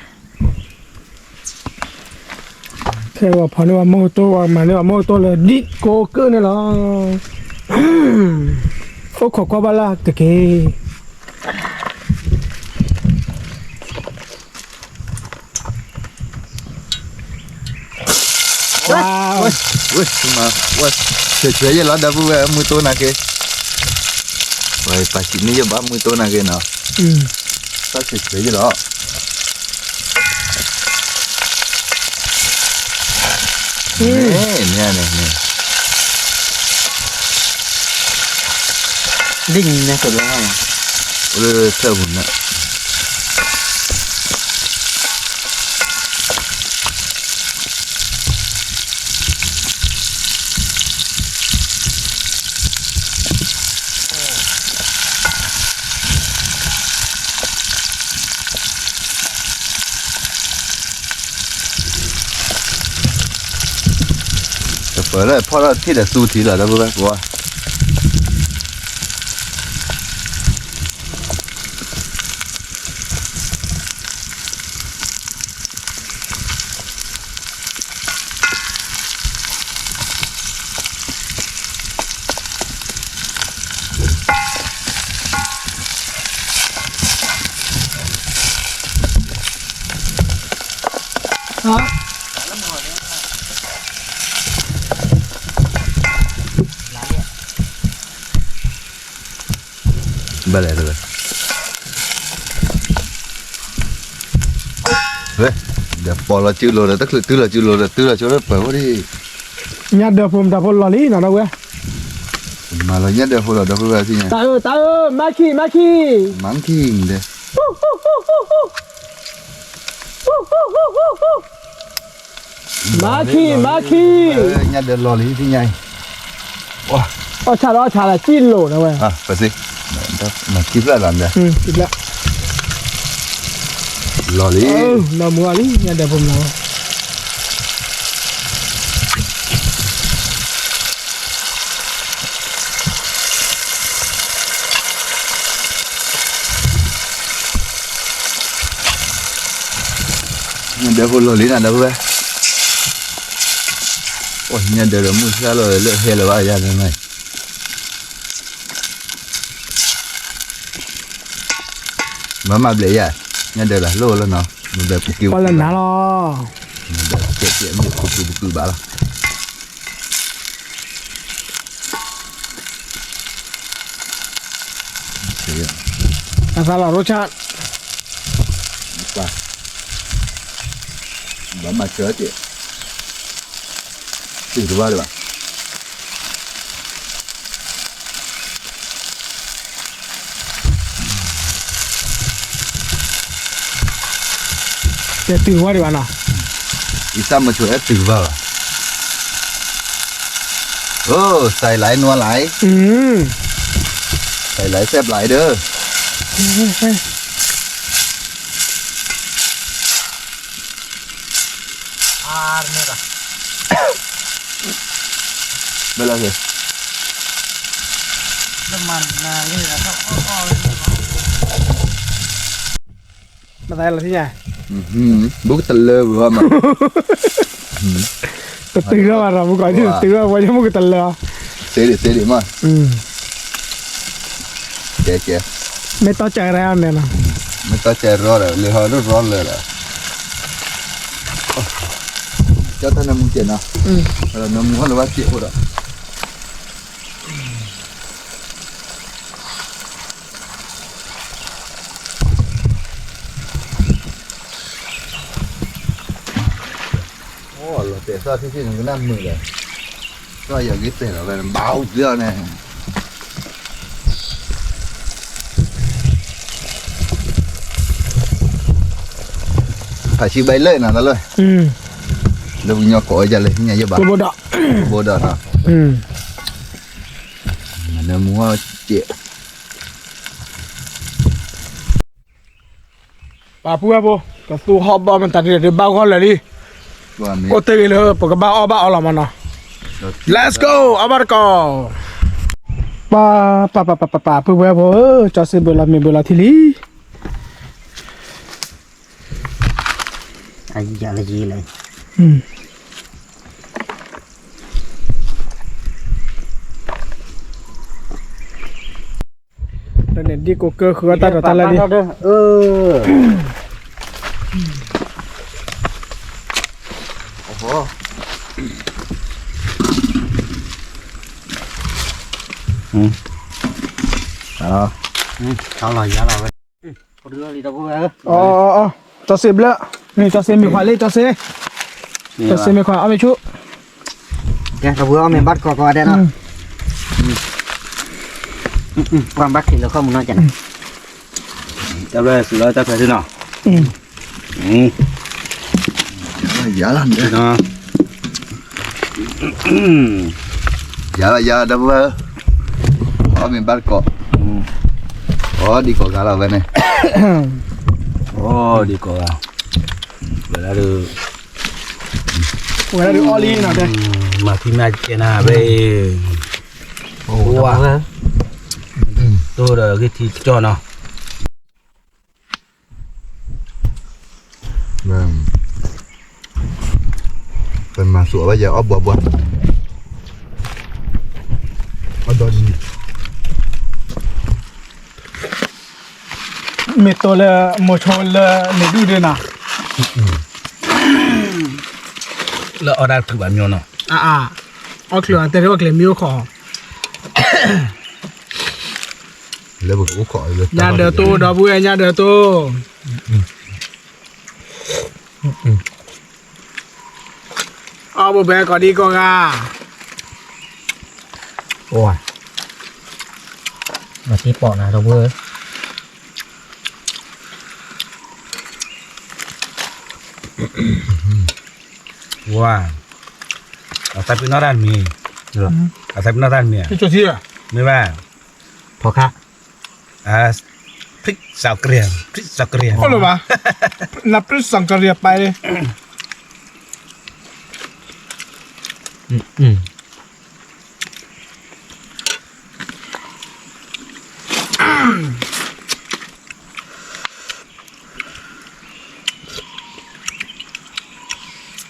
ခဲအံၤပှၤဖီၣ်န့ၢ်ပှၤမုၢ်ကတိၢ် ပှၤမၤန့ၢ်ပှၤမုၢ်ကတိၢ်လၢဒ်ကိးကၢၢ်န့ၣ်လီၤ. အိၣ်ခိးကွၢ်ဘၣ်လၢကက့ၤ ဝဲ, ဝဲ, ဝဲ, ဆဲးဆဲးယဲၢ်လီၤ ဒီပုၢ်ဝဲၢ် မုၢ်တိၢ်နာ်က့, ဝဲပာ်စံးန့ၢ်ယဘၣ်မုၢ်တိၢ်နာ်က့နီၤ, တၢ်ဆဲးဆဲးယဲၢ်လီၤ, န့ၣ်န့ၣ်န့ၣ်, ဒ်န့ၣ်န့ၣ်, လၢထၢၣ်ပူၤန့ၣ် တပၢၤလၢဖီၣ်ထီၣ်ထံၣ်ဒီးသူထံလီၤ ဒီပုၢ်ဝဲၢ် ကွၢ် ဘၣ်လဲၣ်တဝဲ, ဝဲ, ဒီးပိာ်လီၤစုလိၤဒီး တချုးတုၤလီၤစုလိၤဒီး တုၤလီၤဆိလၢပၢၤအိၣ်ဒံး, ညၣ်ဒၢးဖိမတၤဖိလီၤလံနီၤ ဒီပုၢ်ဝဲၢ်, မၤလီၤညၣ်ဒၢးဖိလီၤ ဒီပုၢ်ဝဲၢ်သ့ၣ်ညါ, တၢ်အၢ တၢ်အၢ မၤခံ မၤခံ, မၤခံ မၤခံ, ညၣ်ဒၢးလီၤလံသ့ၣ်ညါအံၤ, အီၣ်ဆၣ်ဒီးအီၣ်ဆၣ်လၢစံၣ်လိၤနီၤဝဲ, ပသ့, ခံဖျၢၣ်လီၤန့ၣ်, လီၤလံ, နီၢ်မူအီၤလံ ညၣ်ဒၢးဖိမတၤ ညၣ်ဒၢးဖိလီၤလံနၤ ဒီပုၢ်ဝဲၢ်, ညၣ်ဒၢးဒီးမုၢ်ဆှၢလီၤလၢဟဲလၢၤဘၣ်ယၤန့ၣ်, မၤမၤဘျဲးယၤ, ညၣ်ဒၢးလၢလိၣ်လၢနီၤ, မ့ၢ်ဘျဲးပူၤက့ၤပူၤက့ၤဘၣ်လီၤ, မ့ၢ်ဘျဲးကဲကဲမ့ၢ်ပူၤက့ၤပူၤက့ၤဘၣ်လီၤ. အသးလီၤရိၣ်ဆၣ်, ဘၣ်မၤစၢၤက့ၤ, တုၤတဘၣ်ဒံးဘၣ်, တဲတုၤဝဲဒံးဘၣ်နီၤ, အံသၣ်မုာ်ဆိးအဲၣ်တုၤဘၣ်ဘၣ်, အိၣ် စဲးလံနွါလံ, စဲးလံစဲးပျးဒီး ဘဲလီၤ, မသးလီၤထံၣ်ညါ, ဘူးကတလၢဘၣ်မး, တတုၤထီၣ်ဘၣ်ဒီး မူကီၢ်တတုၤထီၣ်ဝဲ မူကတလၢ, သ့ဒံးသ့ဒံးမး, ကဲကဲ, မ့ၢ်တီၢ်ကဲရၢန့ၣ်နီၤ, မ့ၢ်တီၢ်ကဲရၢဒီး လၢဟီၣ်ရၢလၢဒီး, ကၠီတၢ်နၢမူကဲနီၤ, နၢမူဟီၣ်လၢဘၣ်ကဲအိၣ်ဒီး အိၣ်လီၤတဲာ်သီၣ်ထံထံန့ၣ် ကနၣ်မုာ်ဒီး, သီၣ်ယီၤဂ့ၤတဲာ်လီၤဝဲ ဘၣ်အူကျၢၤန့ၣ်, ဖးဆံဘၣ်လၢနၤတၢ်လၢ, လၢပကညီကိးဝဲဒ်လဲၣ် သ့ၣ်ညါယဲၢ်ဘၣ်, ဘိဒီး, ဘိဒီးနီၤ, နၢမူဟီၣ်ကဲ ပှၤပုၢ်ဝဲၢ်ဖိ, ကသူဟီၣ်ဘီမတၤန့ၣ်ဒီးဘၣ်ဂီၢ်လၢာ်လံ, အိၣ်တ့ၢ်ဂ့ၤလၢပကဘၣ်အီၣ်ဘၣ်အီလီၤမးနီၤ, Let's go အီၣ်ဘၣ်တကီၢ်, ပၢ်, ပၢ်ပၢ်ပၢ်ပၢ် ပုၢ်ဝဲၢ်ဖိဧၢ, ကၠီစ့ဘၢလီၤမ့ၢ်ဘၢလီၤထံလံ, အယၤလၢယံၤလဲၣ်, န့ၣ်ဒ်ကိးကၢဃုအီၣ်တၢ်ဒီးတၢ်လၢ်လံ, အီ စီၤစ့ဘျၢ, မ့ၢ်စီၤစ့မ့ၢ်ခွါလံ စီၤစ့, စီၤစ့မ့ၢ်ခွါ အီၣ်မ့ၢ်ဆူၣ်, စီၤစ့မ့ၢ်ခွါ အီၣ်မ့ၢ်ဘၣ်တကိးကိးဂၤဒဲးနီၤ, ပှၤဘၣ်ခံးလၢခီၣ်မူနီၤကဲနီၤ, တၢ်ဘျၢစူးလီၤတၢ်ဖဲထံနီၤ, ယၤလီၤ, ယၤလီၤ ယၤလီၤ ဒီပုၢ်ဝဲၢ်ဧၢ, အီၣ်မ့ၢ်ဘၣ်တကိး, အီၣ်ဒံးကိးဂၤလီၤဝဲန့ၣ်, အီၣ်ဒံးကိးဂၤ, ဝဲဒၣ်ဒီး, ဝဲဒၣ်ဒီးအီၣ်လံနီၤတဲ, မၤဖံးမၤကဲနၤဝဲ, ဝါ, တိၢ်ဒီးဂ့ၢ်ထံကစီၣ်နီၤ ပမၤစူးအီၣ်ဘၣ်ယဲအီၣ်ဘှီဘှီ, အီၣ်ဒီး, မ့ၢ်တိၢ်လၢမိၤဆိလၢန့ၣ်ဒူၣ်ဒၣ်နၤ, လၢအီၣ်တၢ်တချုးဘၣ်မ့ၢ်နီၤ, အါ, အီၣ်ချုးအတဲဒ်အီၣ်ကျဲၤမ့ၢ်အိၣ်ခိး လၢပကအိၣ်ခိး, ညၣ်ဒၢတိၢ် ဒီပုၢ်ဝဲၢ် ညၣ်ဒၢတိၢ်, အီၣ်ဘိဘဲကိးဒံကိးဂၤ, အိၣ်, မၤတံၢ်ပိာ်နၤ ဒီပုၢ်ဝဲၢ်, ဝါ, အသးပ့ၤနီၣ်တၢ်တမံၤ, အသးပ့ၤနီၣ်တၢ်တမံၤ, မ့ၢ်ဘၣ်, ဖီခါ พริกสาวเกรียง พริกสาวเกรียง အိၣ်လၢၤဘၣ်, နพริกสาวเกรียงไปเลย,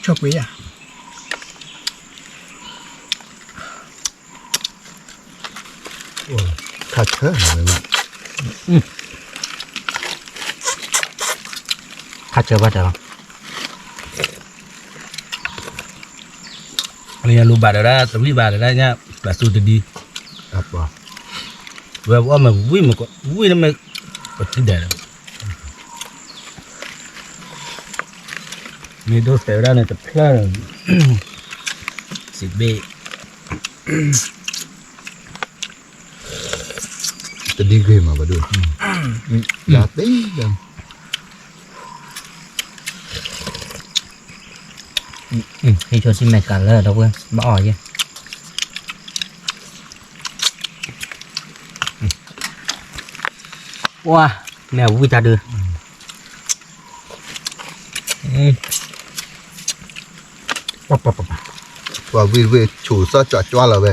ဆိၣ်ကွံာ်ယၤ ခါဆၢ, ခါဆၢဘၣ်တၢ်လီၤ, လၢညါလူၤဘၣ်ဒီးဒၣ် တဝံၣ်ဘၣ်ဒီးဒၣ်ညါ ပျၢ်သူတဒံ, ဝဲပအီၣ်မ့ၢ်ဝံၣ်မ့ၢ် ဝံၣ်တမ့ၢ် ပထံၣ်ဒၣ်ဒီး မ့ၢ်ဒိးစဲးဝဲဒၣ်န့ၣ်တဖျၢၣ်န့ၣ် စံးဘ့ၣ် တဒံဂ့ၤမးဘၣ်ဒိၣ်, လၢသ့ၣ်လၢ ဟ့ၣ်ဆိစံၣ်မဲာ်ကးလၢဒီပုၢ်ဝဲၢ် ဘၣ်အီၣ်ယဲ, ပှၤ မ့ၢ်အဝံၣ်တၢ်ဒုး ပှၤဝံၣ်ဝံၣ်ဆူၣ်စီၣ်ကွၢ်ကွၢ်လီၤဝဲ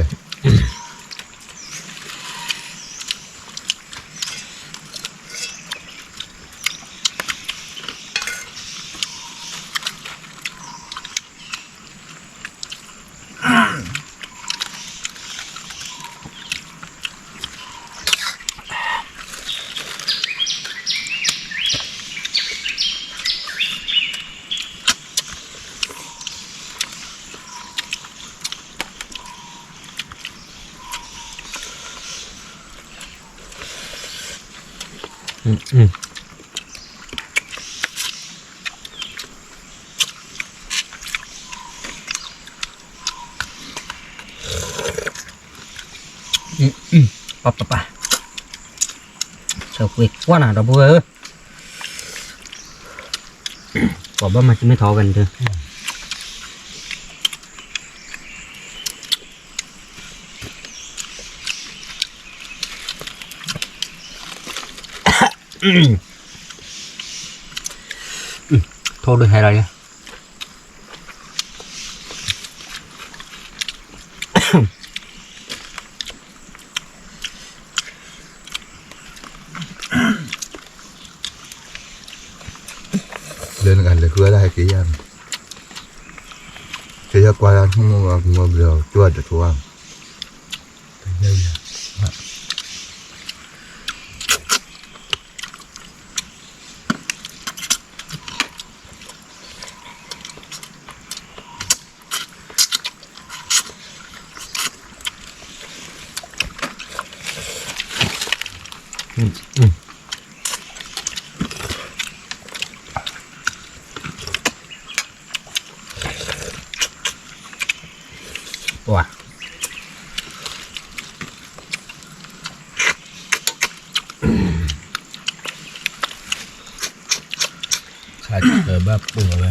ပၢ်ပၢ်ပၢ် ဆၢကွံာ်ကွၢ်နၤဒီပုၢ်ဝဲၢ်ဧၢ, ပှၤဘၣ်မၤစံမ့ၢ်ထီၣ်ဝဲန့ၣ်ဒီး ထိၣ်ဒုးဟဲလီၤယဲ လၢနကလဲၤဃုအတၢ်ဟဲက့ၤယၤန့ၣ်, ကဲယကွၢ်ဒၣ်ဆိကမိၣ်ဝဲကမီဘျီကၠိၣ်တထိဘၣ်, ကဲယၤ, ဝါ ခါဆၢဘၣ်ပှဲၤဝဲ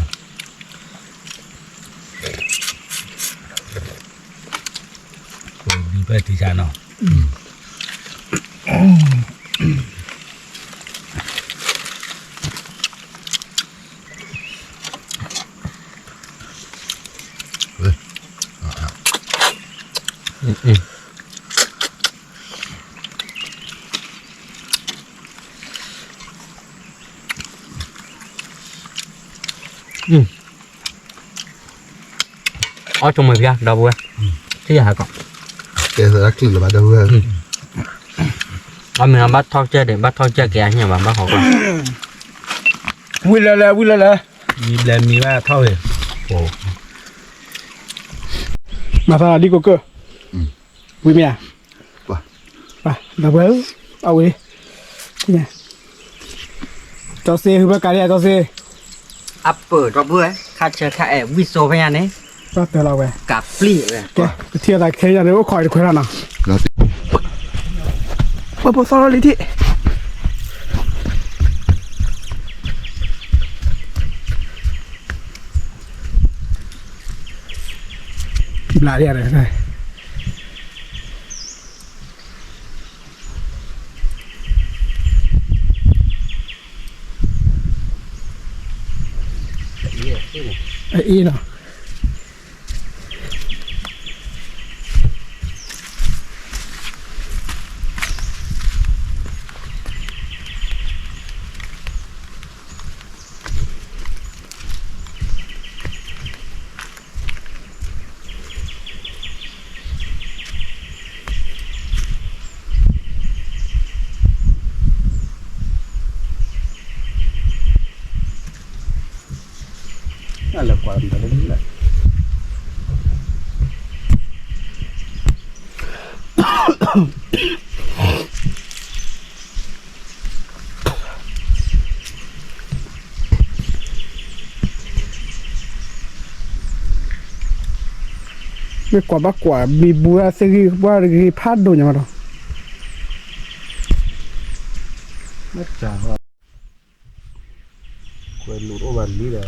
ပှဲၤဒံဖဲထံဆါနီၤ အီၣ်ဆိမ့ၢ်ဖျါ ဒီပုၢ်ဝဲၢ် ထံၣ်ယၤဟးကီး ကဲသရၣ်ချံလၢၤဘၣ် ဒီပုၢ်ဝဲၢ် အီၣ်မ့ၢ်ဘၣ်ထီၣ်ကၢၢ်ဒံး ဘၣ်ထီၣ်ကၢၢ်ကဲအဟံၣ်ဘၣ် ဘၣ်ဟီၣ်ကီး ဝံၤလၢလၢ ဝံၤလၢလၢ မံဘျဲမံဘၣ်ထီၣ်ဝဲ မၤသးဒ်ကိးကၢၢ် ဝံၤမ့ၢ်ဧါ ဒီပုၢ်ဝဲၢ် အဝဲ ကၠီစ့ ဟုဘၢကၤလံ ကၠီစ့ အပၢၢ်ဒီပုၢ်ဝဲၢ် ခါဆၢခါအဲၣ်ဝံၣ်စိဖဲညါန့ၣ် ဘၣ်တၢ်လီၤဝဲ ကးပျံၤဝဲ ကဲ ပထံၣ်အသးခဲညါန့ၣ် အိၣ်ခိးတခွဲးလီၤနီၤ ပဖိသီလီၤလံထံၣ် ဘျးလံ အအ့ၣ်နီၤ မ့ၢ်ကွၢ်ဘၣ်ကွၢ် မံၤဘူးအသ့ၣ်ဂံၢ်ဘၣ်တဂ့ၤဖးဒိၣ်ညါမးဒီး ကွဲလူၤအိၣ်ဘၣ်လံဒီး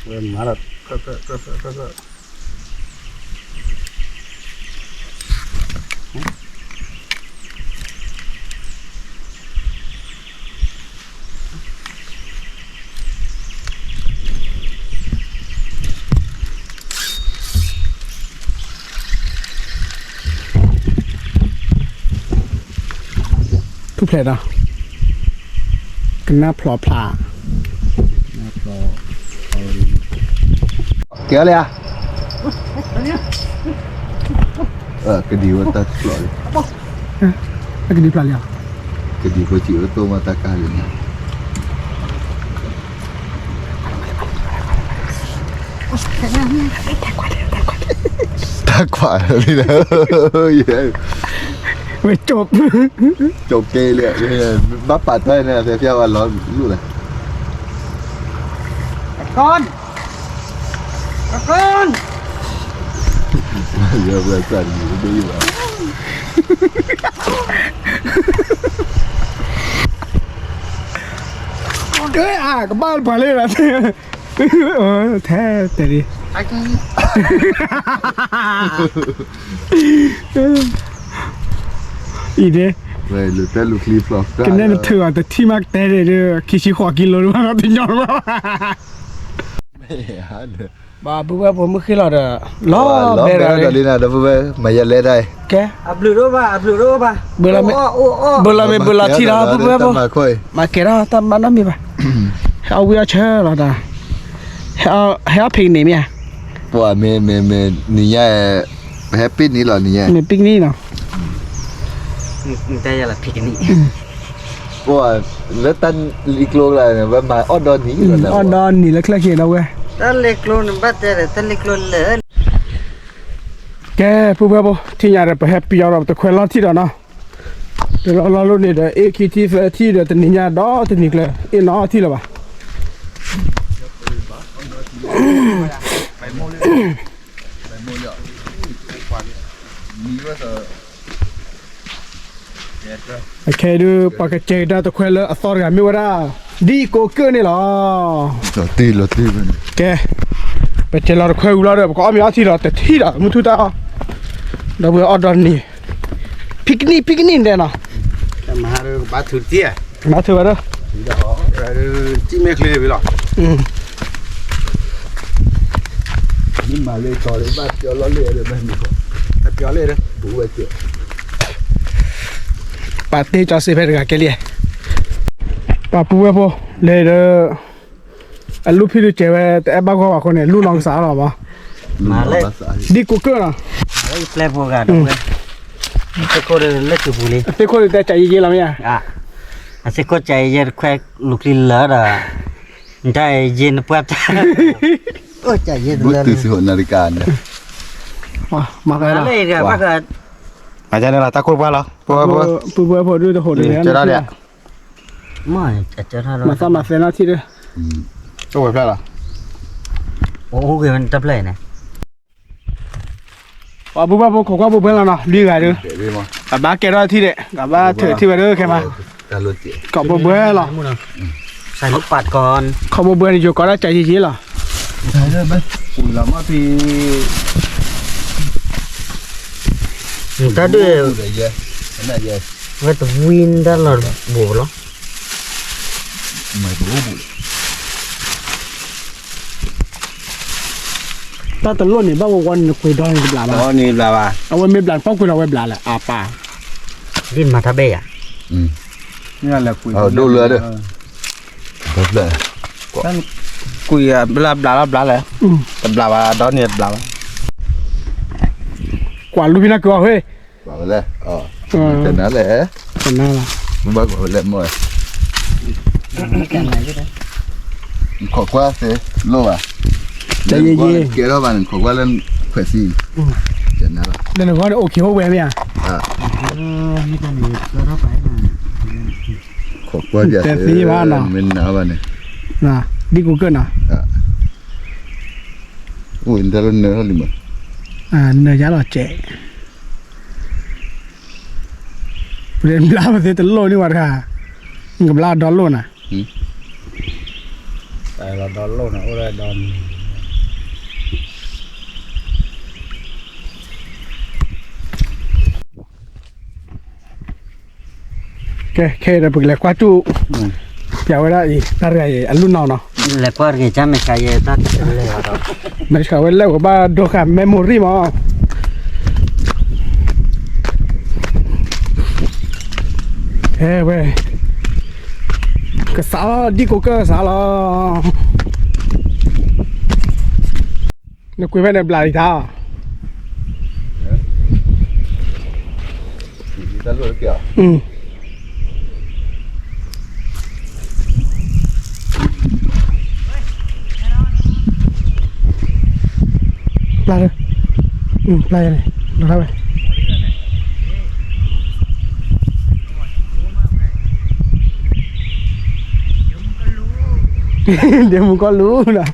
ဝဲမၤဒီး ထူၣ်ဖျဲးဒီး ကနၣ်ဖျိးဖျါ ကဲလၢဧါ ကဒံဝဲတၢ်ဖျိးလံ အကဒံဖျါလံဧါ ကဒံဖိစံးဝဲတိၢ်မၤတၢ်ကါလံန့ၣ် တၢ်ကွၢ်လံလၢ ဝဲကၠိ ကၠိကဲလၢ ဘၣ်ပာ်တၢ်န့ၣ် ဖဲဖျါဝဲလီၤလူၢ်လၢ ကကွန် ကကွန် ယဝဲစၢ်တမံၤဒိၣ်ယဘၣ် ကဲအကဘၣ်ပှၤလၢ ထဲတဲလံ အံၤဒ် ကနဲနထုးအီၤတထံၣ်မးကတဲဒ် ခံဆံဃိးကံလိဘၣ်ဒီးတညီဘၣ် ဘၣ်ပုၢ်ဝဲၢ်ဖိမုၣ်ဃ့လီၤဒီး လီၤဘဲဒီးလံနၤဒီပုၢ်ဝဲၢ် မၤယလဲၣ်ဒၣ် ကဲ အဘျုးဒိၣ်ဘၣ် အဘျုးဒိၣ်ဘၣ် ဘၣ်လီၤမ့ၢ်ဘၣ်လီၤထံလီၤပုၢ်ဝဲၢ်ဖိ မၤကဲထီၣ်တၢ်မၤနီတမံၤဘၣ် ဟဲအီၣ်ဝံၣ်အီၣ်ဆၢလီၤတၢ် ဟဲအီၣ်ဖံးကနံၤမ့ၢ်ဧါ ပှၤမ့ၢ်မ့ၢ်မ့ၢ်နံၤညါ ပဟဲပ့ၤနံၤလီၤနံၤညါ မ့ၢ်ပ့ၤနံၤလီၤ ပှၤလၢတၢ်လံကျိလၢ ဝဲမၤအီၣ်ဒီနံၤလီၤ အီၣ်ဒီနံၤလၢချၢၣ်က့ၤဒီးဝဲ တၢ်လံကျိနဘၣ်တဲဒီး တၢ်လံကျိလၢ ကဲ ပုၢ်ဝဲၢ်ဖိ ထံၣ်ညါဒီး ပဟဲပယီၤဒီး ပတခွဲးလီၤထံဒီးနီၤ တလီၢ်လီၢ်လီၢ်န့ၣ်ဒီး အ့ၣ်ခံထံၣ်သၢထံၣ်ဒီး တနံၤညါဒီးတနံၤကျၢၤ အ့ၣ်နီထံၣ်လၢၤဘၣ်. အခဲအံၤဒုး ပှၤကစဲးကဒါတခွဲလၢအသီတဂၤမ့ၢ်ဝဲဒၣ် ဒ်ကိးကၢၢ်န့ၣ်လီၤ. ကဲ, ပစဲးလီၤတခွဲဝံၤလီၤဒီး ပကအီၣ်မ့ၤအီထံလီၤ တထံၣ်ဒီး မုၢ်ထူၣ်တၢ်အီၣ်, ဒီပုၢ်ဝဲၢ်အီၣ်ဒီနံၤ, ဖံကနံၣ် ဖံကနံၣ်ဒဲးနီၤ, ဘါထုကဖၣ်ဒီး ကံၣ်မဲာ်ချ့ဝံၤလီၤ. ပာ်တ့ၢ်ကၠီစ့ဖဲတဂၤကဲလံ, ပာ်ပုၢ်ဝဲၢ်ဖိ လဲၤဒီး အလူၢ်ဖံးဒုးစဲးဝဲ တအဲၣ်ဘၣ်ဂီၢ်ဘၣ်အဃိန့ၣ် လူၢ်နီၢ်ကစၢ်လီၤဘၣ်, ဒ်ကိးကၢၢ်နီၤ, အသ့ၣ်ခိၣ်ဒုးတဲကးယံာ်ယံာ်လီၤမ့ၢ်ဧါ, အသ့ၣ်ခိၣ်ကးယံာ်ယံာ်တခွဲလူၤချံလၢာ်ဒီး နတၢ်ယံာ်နပှၢ်တၢ်, မၤသးလၢ မၤသးလၢ တၢ်ခိၣ်ပှၢ်လီၤ, ပုၢ်ဝဲၢ်ဖိဒုးတဟိးဒုး မၤသးမၤသဲနီၣ်ထံၣ်ဒုး, အိၣ်ဝဲဖျါလီၤ, အိၣ်ဂ့ၤဝဲတဖျၢၣ်အံၤန့ၣ်, ပှၤပုၢ်ဝဲၢ်ဖိခိးကွၢ်ဘိဘွဲလီၤနီၤ လွံၢ်ဂၤဒုး, ကဘၣ်ကဲထီၣ်ထံၣ်ဒံး ကဘၣ်ထုးထံၣ်ဝဲဒၣ်ခဲမး, ကိးဘိဘွဲလီၤ, ကိးဘိဘွဲန့ၣ် ယိၤကိးဒၣ်ကးယံာ်ယံာ်လီၤ, တၢ်ဒုး ဝဲတဝံတၢ်လီၤဘိးလီၤ. တၢ်တလိၣ်န့ၣ် ဘၣ်ဝဲဝီန့ၣ် နကွံာ်ဒီန့ၣ်တဘျးဘၣ်, အဝဲမ့ၢ်ဘျး ပီၣ်ကွံာ်လီၤဝဲဘျးလၢအပၢ်, ဒ်မၤတၢ်ဘဲၣ်ယၤ, ဒိၣ်လၢဒီး, ကွံာ်ဘျးဘျးလီၤဘျးလၢ, တဘျးဘၣ်ဒီန့ၣ်တဘျးဘၣ်, ကွၢ်လူဖံနၢ်က့ၤအီၤဟ့ၣ် ကွၢ်ဝဲလဲၣ်, တနၤလဲၣ်, တနၤလီၤ, ဘၣ်ကွၢ်ဝဲလဲၣ်မ့ၢ်, ခိးကွၢ်သ့လိၣ်ဘၣ်, ကဲထီၣ်ဘၣ်န့ၣ် ခိးကွၢ်လၢခွဲးသံ, တနၤလီၤ, လၢနဂီၢ်န့ၣ်အိၣ်ခံအိၣ်ဝဲမ့ၢ်ဧါ, ခိးကွၢ်တဲသ့ဘၣ်နီၤ, မ့ၢ်နၤဘၣ်န့ၣ်, ဒ်ကိးကၢၢ်နီၤ, အိၣ်နၢ်လီၤနၢ်ထီၣ်လံမး, နၢ်ယါလီၤစဲး ပဘျါပသ့တလိၣ်န့ၢ်ဝဲတခါ, နကဘျါဒီလိၣ်နၤ, ဒီလိၣ်နၤအိၣ်ဒီ, ကဲ ခဲအံၤဒီးပကလဲၤကွၢ်ကၠူၣ်, ပျးဝဲဒၣ်အံၤ တၢ်တဂၤအံၤ အလူၢ်နီၢ်နီၤ, လဲၤကွၢ်တဂ့ၤ ကၢ်မဲာ်ဆှးယဲတၢ်လဲၤဒီး, မဲာ်ဆှးဝဲလၢပကဘၣ်ဒိဃာ် memory မး, ဟဲဝဲ, ကစးလီၤ ဒ်ကိးကၢၢ်စးလီၤ, နကွံာ်ဖဲန့ၣ်ဘျးလံတၢ်, ပျၢ်လၢ, ပျၢ်ယၤန့ၣ်, ဒိးထီၣ်ဝဲ, ဒဲမုၢ်ကီၢ်လူၤနီၤ.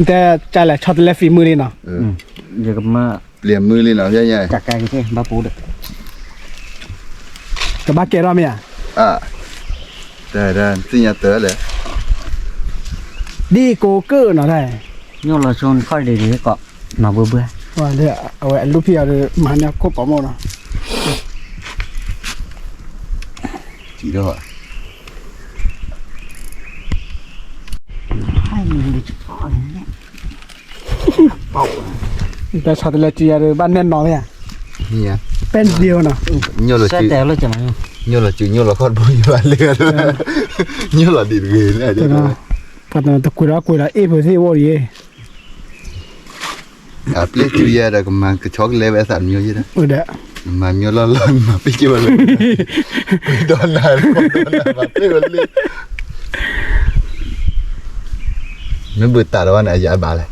တဲ ကလဲၤဆီတလဲ ဖံးမုၢ်လံနီၤ, ယကမၢ ပျဲမုၢ်လံနီၤ, ဘၣ်ပူၤဒီး ကဘၣ်ကဲထီၣ်မ့ၢ်ဧါ, သ့ၣ်ညါတၢ်လဲၣ်, ဒ်ကိးကၢၢ်နီၤ, ညိၣ်လီၤဆိခီၣ်ဒံးဒံးကီး, နီၤဘှဲဘှဲ, အဝဲအလူၢ်ဖံးအီၤဒီး မၤန့ၢ်ခိၣ်ပိာ်မုၣ်နီၤ, ထံၣ်ထီၣ်ဘၣ်. တၢ်ဆီတလဲစုယၤဒီး ဘၣ်နဲၣ်နီၤလၢယၤ, ပဲၣ်ဒ့နီၤ, ညိၣ်လီၤစု, ညိၣ်လီၤစု ညိၣ်လီၤခီၣ်တဘိ ယဘၣ်လၢ, ညိၣ်လီၤဒံးတဂ့ၤလၢ, ပှၤတနၤတကွံာ်ဒီးကွံာ်ဒီး အ့ၣ်ဖိသ့ၣ်ဝီၣ်ဒံး, အပျဲၢ်စုယၤဒီး ကမၤကဆီကလဲဝဲအသးတမံၤယဲဒီး, မၤမံၤလီၢ်လီၢ် မၤပ့ၢ်က့ၤဝဲလၢ, ပ့ၢ်ဒီးနၤ, မၤပ့ၢ်ဝဲလၢ, မ့ၢ်ဘုးတၢ်ဒီးဝဲန့ၣ် အယၤဘၣ်လဲၣ်,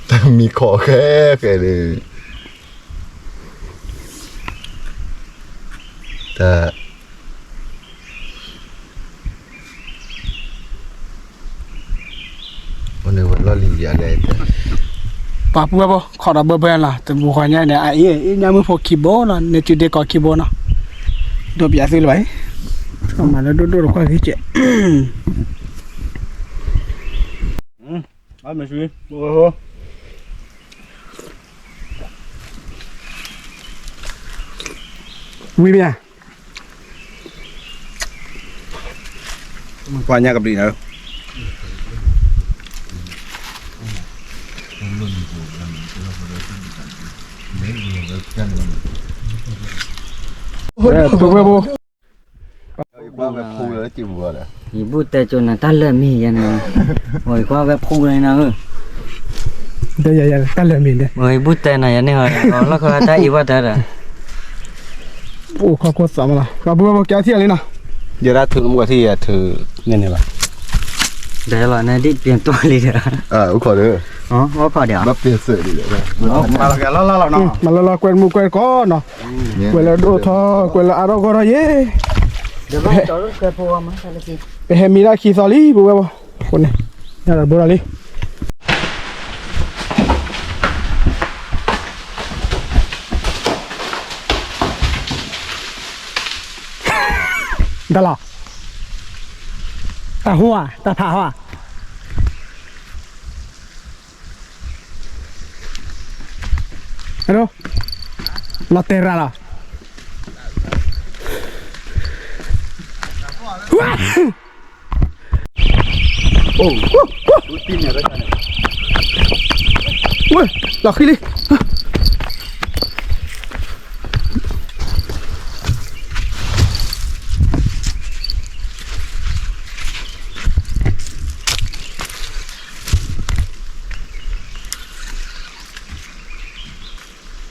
တၢ်မံၤခိးဃဲဃဲဒီး, တၢ် အိၣ်န့ၣ်ဝဲလီၢ်လံၤယၤလဲၣ်, ပှၤပုၢ်ဝဲၢ်ဖိ ခိးဒီးဘၢဘၢလီၤ တမူဃီညါန့ၣ် အအံၤ အံၤညါမုၢ်ဖိခံဘိနီၤ န့ၢ်စုဒ့ကီခံဘိနီၤ, ဒိးပျးသုလၢၤဘၣ်အံၤ, မၤလၢဒိၣ်ဒိၣ်တခွါဂံၢ်ကဲး ဝံၤမ့ၢ်ဧါ, ပှၤညါကဘျံးနၤဧၢ, ပဝဲဖိ ယဘူၣ်တဲကၠိနၤတၢ်လၢာ်မ့ၢ်ယဲန့ၣ်, ယကွၢ်ဝဲဖူလၢနၤဧၢ, တၢ်လၢာ်မ့ၢ်န့ၣ်, ယဘူၣ်တဲနၤယဲန့ၣ်, လီၢ်ခီတၢ်အံၤဝဲတၢ်ဒီး, အိၣ်ခီၣ်ခိၣ်သးမးလီၤ ပှၤပုၢ်ဝဲၢ်ဖိ ကဲထံၣ်အီၤလံနီၤ, ယဲဒၣ်ထုးမူကီၢ်ထံၣ်ယဲထုးန့ၣ်န့ၣ်လီၤ, ဒဲလီၤန့ၣ်ဒ်ပျံၤတွၢ်လံဒီး, အိၣ်ခိးဒီး, အိၣ်ခိးဒီး, မၤလီၤလီၤကွဲမူကွဲကီနီၤ, ကွဲလၢဒိၣ်ထီၣ် ကွဲလၢအါထီၣ်ဂီၢ်ထီၣ်ယဲ, ပဟဲမံဒၣ်ခံသီလံ ပုၢ်ဝဲၢ်ဖိ, အဃိန့ၣ်, ညါဒီးဘိထီၣ်လံ တၢ်လီၤ, တၢ်ဟူဧါ တၢ်ဖးဟီဧါ, လီၤတဲာ်ရၤလ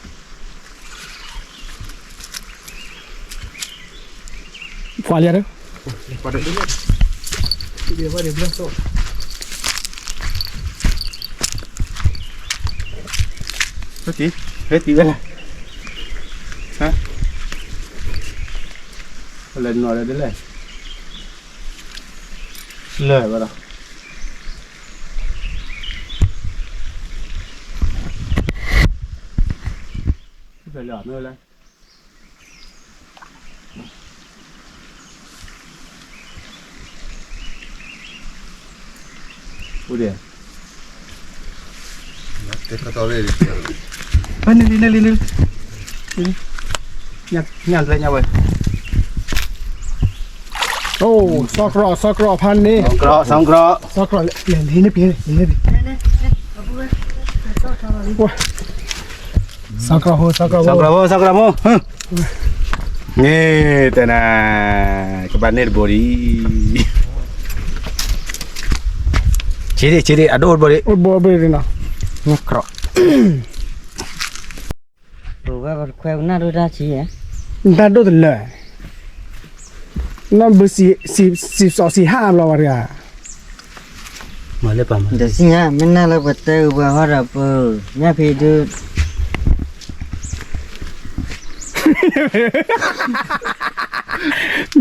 ီၤ, ဝဲ, လီၤဃံလံ ပှၤလၢ, ဟဲတံၢ်ဝဲလဲၣ်, လဲၤနီၤလဲၣ်ဒ်လဲၣ်, လဲၤဝဲဒီး, လဲၤလဲၣ်, အိၣ်ဒံး, န့ၣ်လံ န့ၣ်လံ န့ၣ်လံ, ညၣ်လၢညၣ်ဝဲ, အိၣ် စီၤကြီ စီၤကြီဖးန့ၣ်, စီၤကြီ စီၤကြီ, လဲၤလံန့ၣ်ပ့ၤ လဲၤလံန့ၣ်ပ့ၤ, စီၤကြီဖိ စီၤကြီဖိ စီၤကြီဖိ န့ၣ် တဲနၤ, ကဘၣ်န့ၢ်တဘိဒံး, ဆံးဒံး ဆံးဒံး အဒိၣ်တဘိဒံး, အိၣ်တဘိဘ့ၣ်နီၤ, ညၣ်ကြီ, ပဝဲပခွဲးပနၢ်ဒိၣ်တၢ်ဆံး, နတၢ်ဒိၣ်တလၢာ်, နဘုးစံးစံးစီးစံးဟးဘျီဝဲတဂၤ မ့ၢ်လၢပှၤမၤ ဒီးစံၣ်ညါ မ့ၢ်နၢ်လၢပှၤတဲအုးပှၤဟီဒီးပၢၢ် ညၣ်ဖံးဒု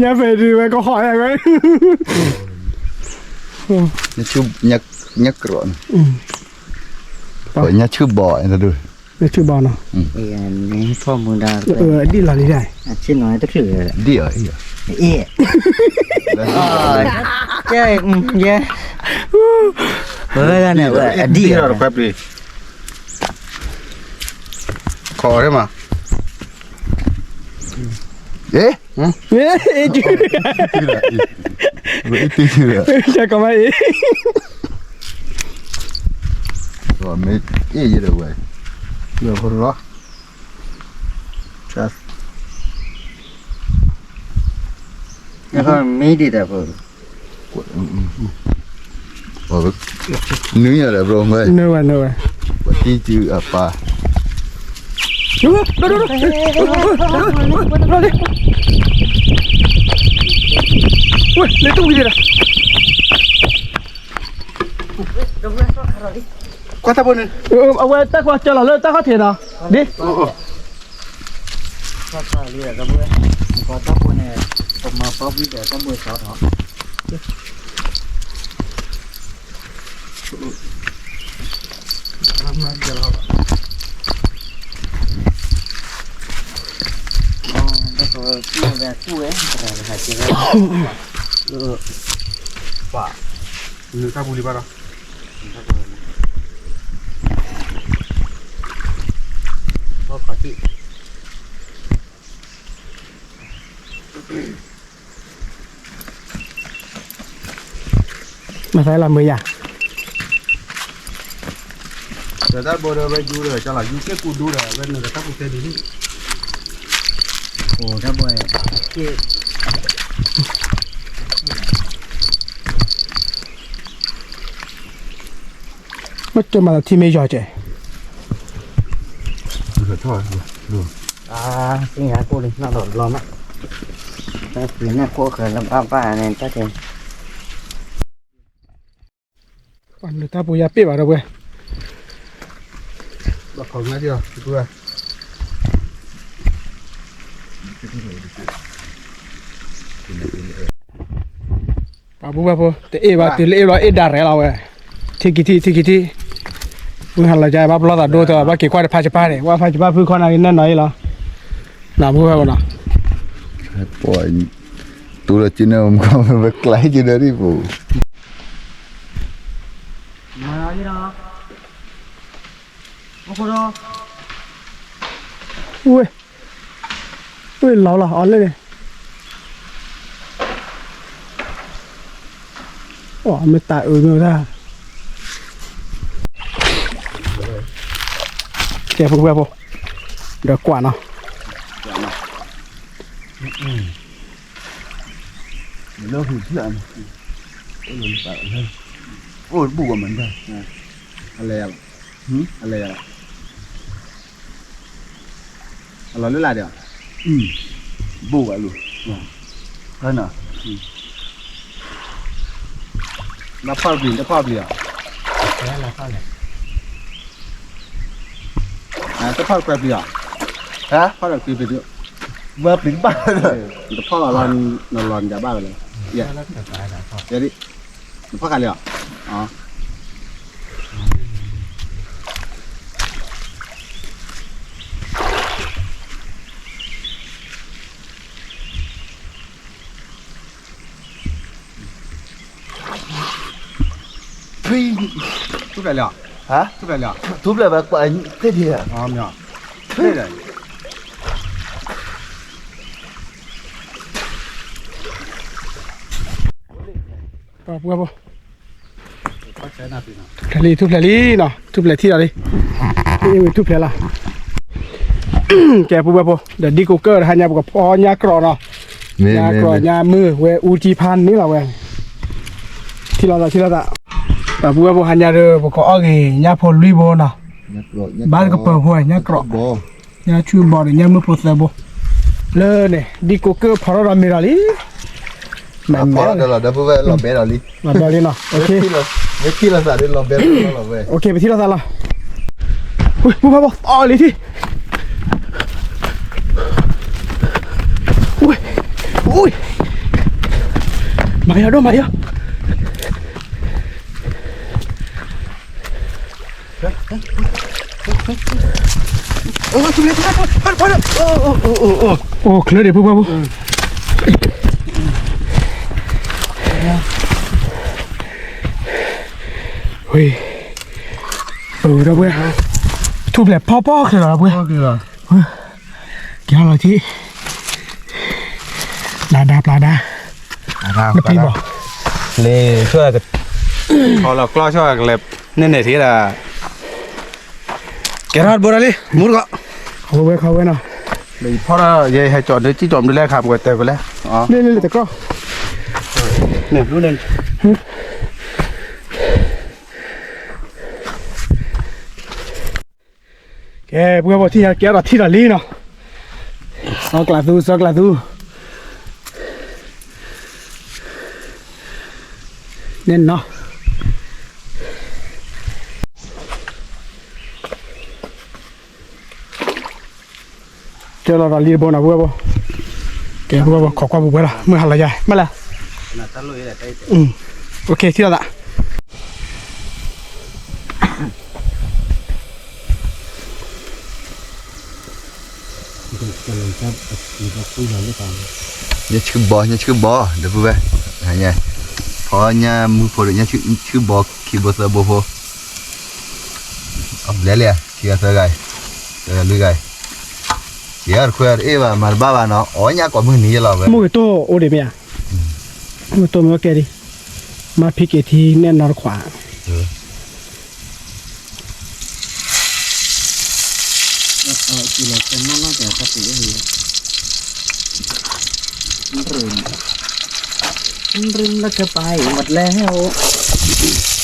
ညၣ်ဖံးဒုဝဲကဟီၣ်ဝဲ ညၣ်ကြီ ညၣ်ကြီဘီၣ် ညၣ်ကြီဘီၣ်နီၤ ဖီမူဒါ အဒံၣ်လီၤလံဒၣ် အဆ့ၣ်နီၤတချုး ဒံၣ်အီၤ အ့ၣ် ကဲ ယဲ ဝဲဒၣ်န့ၣ် ဝဲအဒံၣ်အီၤ ခိးထဲမး အ့ အ့ ကမၤအ့ ကမၤအ့ မ့ၢ်အ့ၣ်ယဲဒီးဝဲ, လၢဖိလီၤ, မ့ၢ်ဒံးတၢ်ဖိ, နွံယၤဒီးဘျီဝဲ, နွံဝဲ, နွံဝဲ, ပှၤတံၤစုအပၢ်, ဝဲ, လဲၤတဝံၤဒံးဒီး ကွၢ်တၢ်ဘိန့ၣ်, အဝဲတၢ်ကွၢ်ကၢလီၤလၢတၢ်ခီၣ်ထံးနီၤ, ဒ်, ကွၢ်တၢ်ဘိန့ၣ်, ပမၤပီဘံဒီးတၢ်ဘိစီထီၣ်, တၢ်ဘိလံဘၣ်ဒီး မၤသးလၢမုာ်ယၤ, ဒီးတၢ်ဘိဒီးဝဲယူဒီး ကလီၤယူက့ၢ်ကူဒိဒီး ဝဲနုာ်ဒီးတၢ်ကူကဲဒ်န့ၣ်, အိၣ်တၢ်ဘိ, မ့ၢ်တဲမၤသးထံမ့ၢ်ယီၤကဲး, သ့ၣ်ညါကိၣ်လံနီၢ်ဒီးလီၤမး, တၢ်သ့ၣ်ညါကိၣ်ဃဲလၢဘၣ်ဘၣ်န့ၣ် တၢ်တဲ ပှၤနုာ်တၢ်ပူၤယါပ့ၢ်ဘၣ်ဒီးဝဲ, ဘၣ်ခိးမးဒံးအီၤ, ပှၤဘူၣ်ဘၣ်ဖိ တအ့ၣ်ဘၣ်တုၤလၢအ့ၣ်ဘျီအ့ၣ်ဒၣ်ရဲၣ်လီၤဝဲ, ထံကံထံ ထံကံထံ, မုၢ်ဟါလီၤကဘၣ်ပလီၢ်သးဒိၣ်တၢ် ဘၣ်က့ၤကွၢ်တဖၣ်စပၢ်န့ၣ် ဝဲဖၣ်စပၢ်ဖုခီနၤက့ၤနဲၣ်နီၤအံၤလီၤ, နဘူၣ်ဘၣ်ဖိနီၤ, ပှၤ တူၢ်လီၤက့ၤန့ၣ် မုၢ်ကီၢ်မ့ၢ်ဝဲကျါဟ့ၣ်က့ၤဒီးဒံးပူၤ, မၤလီၤ, ဝဲ, ဝဲလီၤလီၤအီၤလၢန့ၣ်, အိၣ်မ့ၢ်တၢ်အုးမ့ၢ်ဝဲဒၣ်, ကဲဖိဝဲဖိ, ဒီးကွၢ်နီၤ အိၣ်တဘူၣ်ဝဲမး, အလဲၤယၤလီၤ, အလဲၤယၤလီၤ, အလီၤလၢလာ်ဒီး, ဘူၣ်ဝဲလူၤ, န, တဖီၣ်ပျံၤ တဖီၣ်ပျံၤအီၤ, တဖီၣ်ကွဲပျံၤအီၤ, ဖီၣ်ဒီးကွဲပျံၤ, ဝဲပျံၤတဘၣ်, တဖီၣ်လီၤလီၤ, နလီၤနဒၣ်ဘၣ်ဝဲလီၤ, ယဲဒၣ်, နဖီၣ်ဃာ်လံအီၤ, ထူၣ်ဖျဲးလံ, ထူၣ်ဖျဲးလံ, ထူၣ်ဖျဲးဝဲကွၢ်သ့ၣ်ထံဧါ, ပှၤပှၤဖိ, ထူၣ်ဖျဲးလံ ထူၣ်ဖျဲးလံနီၤ, ထူၣ်ဖျဲးထံၣ်လီၤလံ, အ့ၣ်ဝဲထူၣ်ဖျဲးလီၤ, ကဲပူၤဝဲဖိ ဒီးဒ်ကိးကၢၢ်တဟါညါ ပကဖီညါကြီးနီၤ, ညါကြီးညါမုၢ်ဝဲအူထံဖးန့ၣ်လီၤဝဲ, ထံၣ်လိာ်သး ထံၣ်လိာ်သး, ပှၤပူၤဝဲဖိ ဟါညါဒီး ပကအီၣ်ဂ့ၤညါဖိလွံၢ်ဘိနီၤ, ဘၣ်တကပၤဖိ ညါကြီး, ညါဆူဘီဒီးညါမုၢ်ဖိသၢဘိ, လၢန့ၣ် ဒ်ကိးကၢၢ်ဖီထီၣ်ဒီးမ့ၢ်ဒီးလံ မ့ၢ်လီၤဘဲဒီးလံ, လီၤဘဲလံနီၤ, မ့ၢ်ထံၣ်လိာ်သးဒီးလီၤဘဲလီၤဝဲ, ပထံၣ်လိာ်သးလီၤ, ပူၤဖးဘီ အီၣ်လံထံၣ်, မၤယီၤဒိၣ်မၤယီၤ အိၣ်ချၢဒံးဖိဖးဖိ, ဝဲ, ဒီပုၢ်ဝဲၢ်, ထူၣ်ဖျဲးဖီဖီချၢလီၤဒီပုၢ်ဝဲၢ်, က့ၤဟီလီၤထံၣ်, ပျၢ်ဒါပျၢ်ဒါ, နပျံၤဘီၣ်, လံ, ဆီလီၤကျီၢ်ဆီကလဲၤ, န့ၣ်န့ၣ်ထံၣ်ဒၣ်, ကဲထီၣ်တဘိတၢ်လံ မူတကီး, ဝဲခီဝဲနီၤ, ဖီၣ်ဒီးယဟဲကၠီၤဒုး ကၠီၤဒုးလဲၣ်ခါ ပှဲၤတဲာ်ဝဲလဲၣ်, လ့လ့လ့တကီၢ်, ကဲ ပှၤဘီထံၣ် ကဲထီၣ်ထံၣ်ဒီးလံနီၤ, စီၤကျးသူ စီၤကျးသူ, န့ၣ်နီၤ ကဲလီၤဒီးလံတဘိနီၤ ပှၤဘီ, ကဲပှၤဘီ ခိးကွၢ်ပူၤပှဲၤလီၤ မုၢ်ဟါလီၤယါ မ့ၢ်လဲၣ်, ထံၣ်လီၤသး ညၣ်ဆှုဘီ ညၣ်ဆှုဘီ ဒီပုၢ်ဝဲၢ်, ဖီညၣ်မုၢ်ဖိဒီး ညၣ်ဆှုဘီ ခံဘိသၢဘိဖိ, အဘျဲၣ်လံ ခံဂၤသၢဂၤ, သၢဂၤလွံၢ်ဂၤ, ယဲၢ်တခွဲးတအ့ၣ်ဘၣ် မၤတဘၣ်ဘၣ်နီၤ အီၣ်ညၣ်ကိးမုၢ်နံၤယဲလီၤဝဲ, မုၢ်ကတိၢ်အိၣ်ဒံးမ့ၢ်ဧါ, မုၢ်ကတိၢ်မ့ၢ်အိၣ်ကဲဒံး, မၤဖံးက့ၤထံနဲၣ်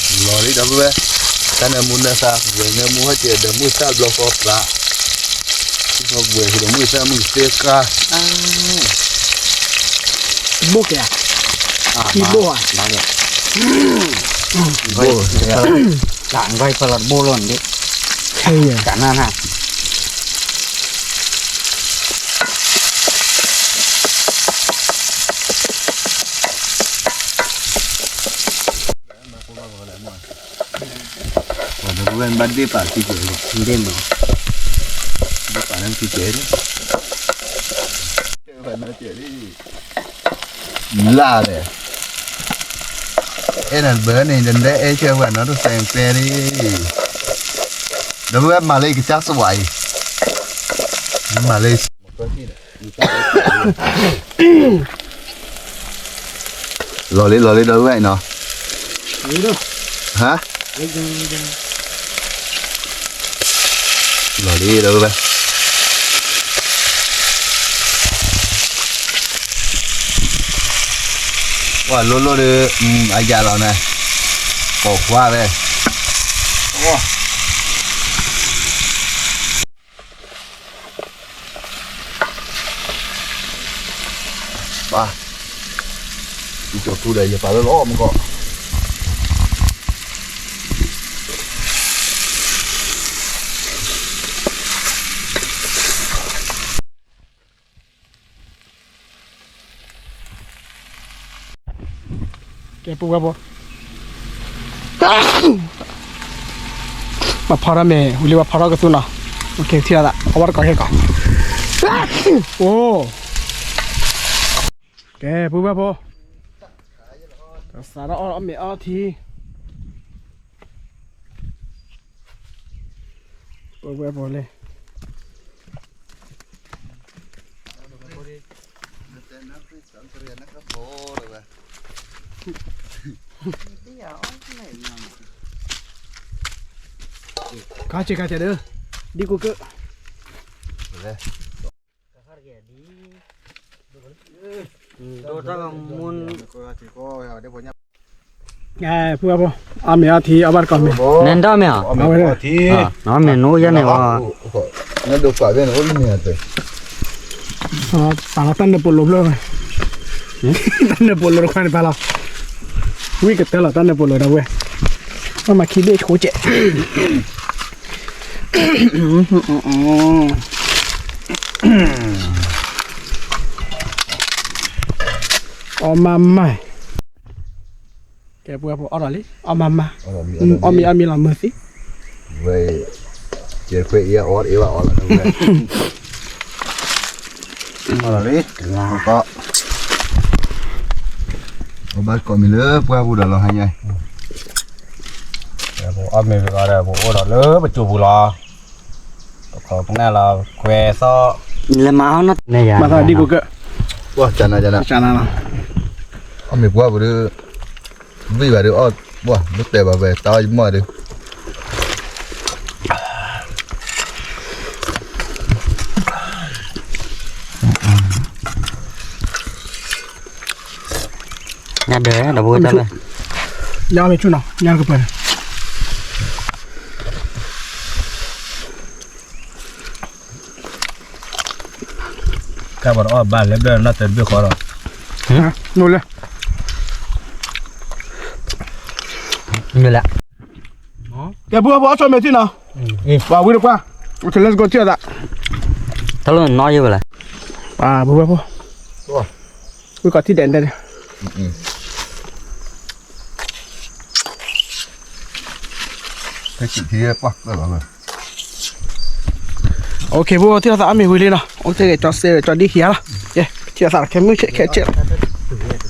နီတခွး လီၤလံဒီပုၢ်ဝဲၢ်, တၢ်နၢမူနၢသါ ဝဲနၢမူဟဲကဲဒီးမုၢ်သၣ်ဘျီဃီသး, ဝဲဒီးမုၢ်သၣ်မုၢ်သ့ၣ်ဃါ, ဘိၣ်ကဲ, ဘိၣ်ဧါ, ဘိၣ်, ဘိၣ်ဖီလီၤတဘိၣ်လီၤန့ၣ်, ကနၣ်နၢ် ပဝဲဘၣ်ဒ့ၣ်ပာ်ခံကဲး, ဒ့ၣ်မး, ဒ့ၣ်ပာ်လၢခံကဲး, လၢ်လဲၣ်, အဲၣ်နၤဘၢန့ၣ် နဒဲအဲၣ်ဆၢဝဲနီၤ တစဲးပဲရံ, ဒီပုၢ်ဝဲၢ်မၤလၢကစၢ်စဝးအံၤ, မၤလၢ လီၤလံ လီၤလံ ဒီပုၢ်ဝဲၢ်နီၤ, ဟါ, လီၤလံ ဒီပုၢ်ဝဲၢ်, ပှၤလိၣ်လိၣ်ဒီး အယၤလီၤန့ၣ်, ပိာ်ခွါဝဲ ပၢ်, ယကၠီၤထူဒီး ယပာ်လၢလီၤမူကီး, ကဲပူဝဲဖိ, ပဖီထီၣ်မ့ၢ် ဝံၤလံပဖီထီၣ်ကသူနီၤ, ထံၣ်လီၤသး အဝဲတကိးဟ့ၣ်ကီး, အိ, ကဲပူဝဲဖိ, စးထီၣ်အီၣ်မ့ၤအီထံ, ပူဝဲဖိလဲၣ် ခါဆံးခါဆံးဒီး, ဒ်ကိးကၢၢ်, ဒိၣ်တၢ်ဂီၤမူ, ပူဝဲဖိ, အီၣ်မ့ၤအီထံ အီၣ်ဘၣ်တကိးမ့ၤ, နဒၣ်မ့ၢ်ဧါ, နမ့ၢ်နအိၣ်ယဲန့ၣ်ဝဲ ပာ်လီၤတၢ်နၢပူၤလိာ်ဖျၢၣ်ဝဲ, တၢ်နၢပူၤလိာ်တခွါန့ၣ်ပာ်လီၤ, ဝံၣ်ကတၢၢ်လီၤတၢ်နၢပူၤလိာ်ဒီပုၢ်ဝဲၢ်, အမၤခံဘ့ၣ်ဆိကဲး, အီၣ်မးမး, ကဲပူဝဲဖိအီၣ်ဒီးလံ အီၣ်မးမး, အီၣ်မံၤအီၣ်မံၤလီၤမုၢ်သံ, ဝဲ, ကဲခွဲးအံၤအီၣ်တအ့ၣ်ဘၣ်အီၣ်လီၤ, အီၣ်လီၤလံ, ကီး, အီၣ်ဘၣ်ကိးမံၤလၢပှၢ်ပူၤဒီးလီၤဟါညါအံၤ, ပအီၣ်မ့ၤဝံၤလီၤဒီး ပအိၣ်ဒီးလၢပစိၤပူၤလီၤ, ပခိးကနၣ်လီၤခွဲးသီၣ်, မၤသးဒ်ကိးကၢၢ်, အီၣ်မ့ၤပှၢ်ပူၤဒီး, ဝံၣ်ဘၣ်ဒီးအီၣ်, ပှၢ်, မ့ၢ်တဲဘၣ်ဝဲ တၢ်အီၣ်ယမီၢ်ဒီး, ညၣ်ဒၢဒီး ပဝဲတၢ်လၢ ညၣ်မ့ၢ်ဆူၣ်နီၤ ညၣ်ကပၢၤန့ၣ် ကဘၣ်အီၣ်ဘၣ်လဲၤဘျၢၣ်နီၢ်တဘျၢၣ်ဃီဒီး နိလၢ မ့ၢ်လဲၣ် ကဲ ပူဝဲဖိ အီၣ်ဆိးမဲာ်ထံနီၤ ပှၤဝံတပှၢ် Okay, let's go ထံၣ်အသး တၢ်လီၢ်နီၢ်ယဲၢ်ဝဲလဲၣ် ပှၤပူဝဲဖိ ဝံကိးထံၣ်ဒဲးဒဲး Okay, ဖိ ထံၣ်အသးအီၣ်မ့ၤဝံၤလံနီၤ Okay, ကၠီစဲကၠီဒ်ခံဂၤလီၤ ကဲ ထံၣ်အသးခဲမုၢ်ဆ့ၣ်ခဲဆ့ၣ်လီၤ